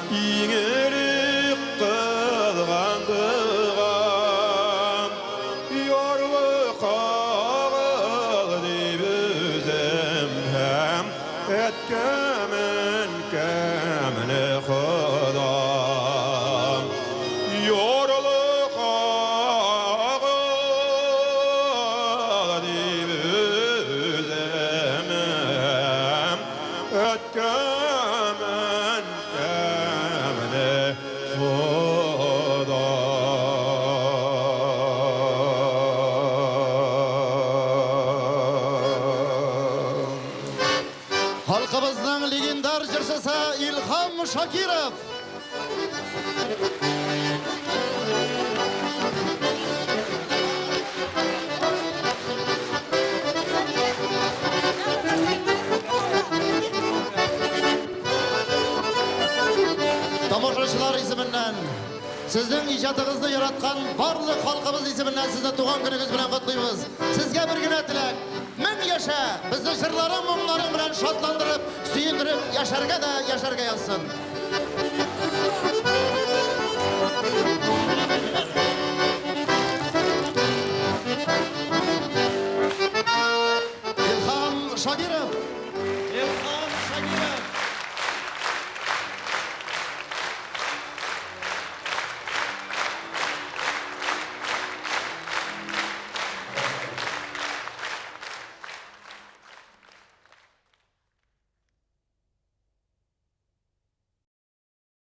иң элек кылган догам. Ярлыкагыл дип үзем һәм әткәмен кемне Ходам. Ярлыкагыл дип үзем һәм әткәмен кемне Ходам. Халкыбызның легендар җырчысы Илһам Шакиров. Сезнең иҗатыгызны яраткан барлык халкыбыз исеменнән сезне туган көнегез белән котлыйбыз. Сезгә бер генә теләк. Мең яшә! Безне җырларың, моңнарың белән шатландырып, сөендереп яшәргә дә яшәргә язсын.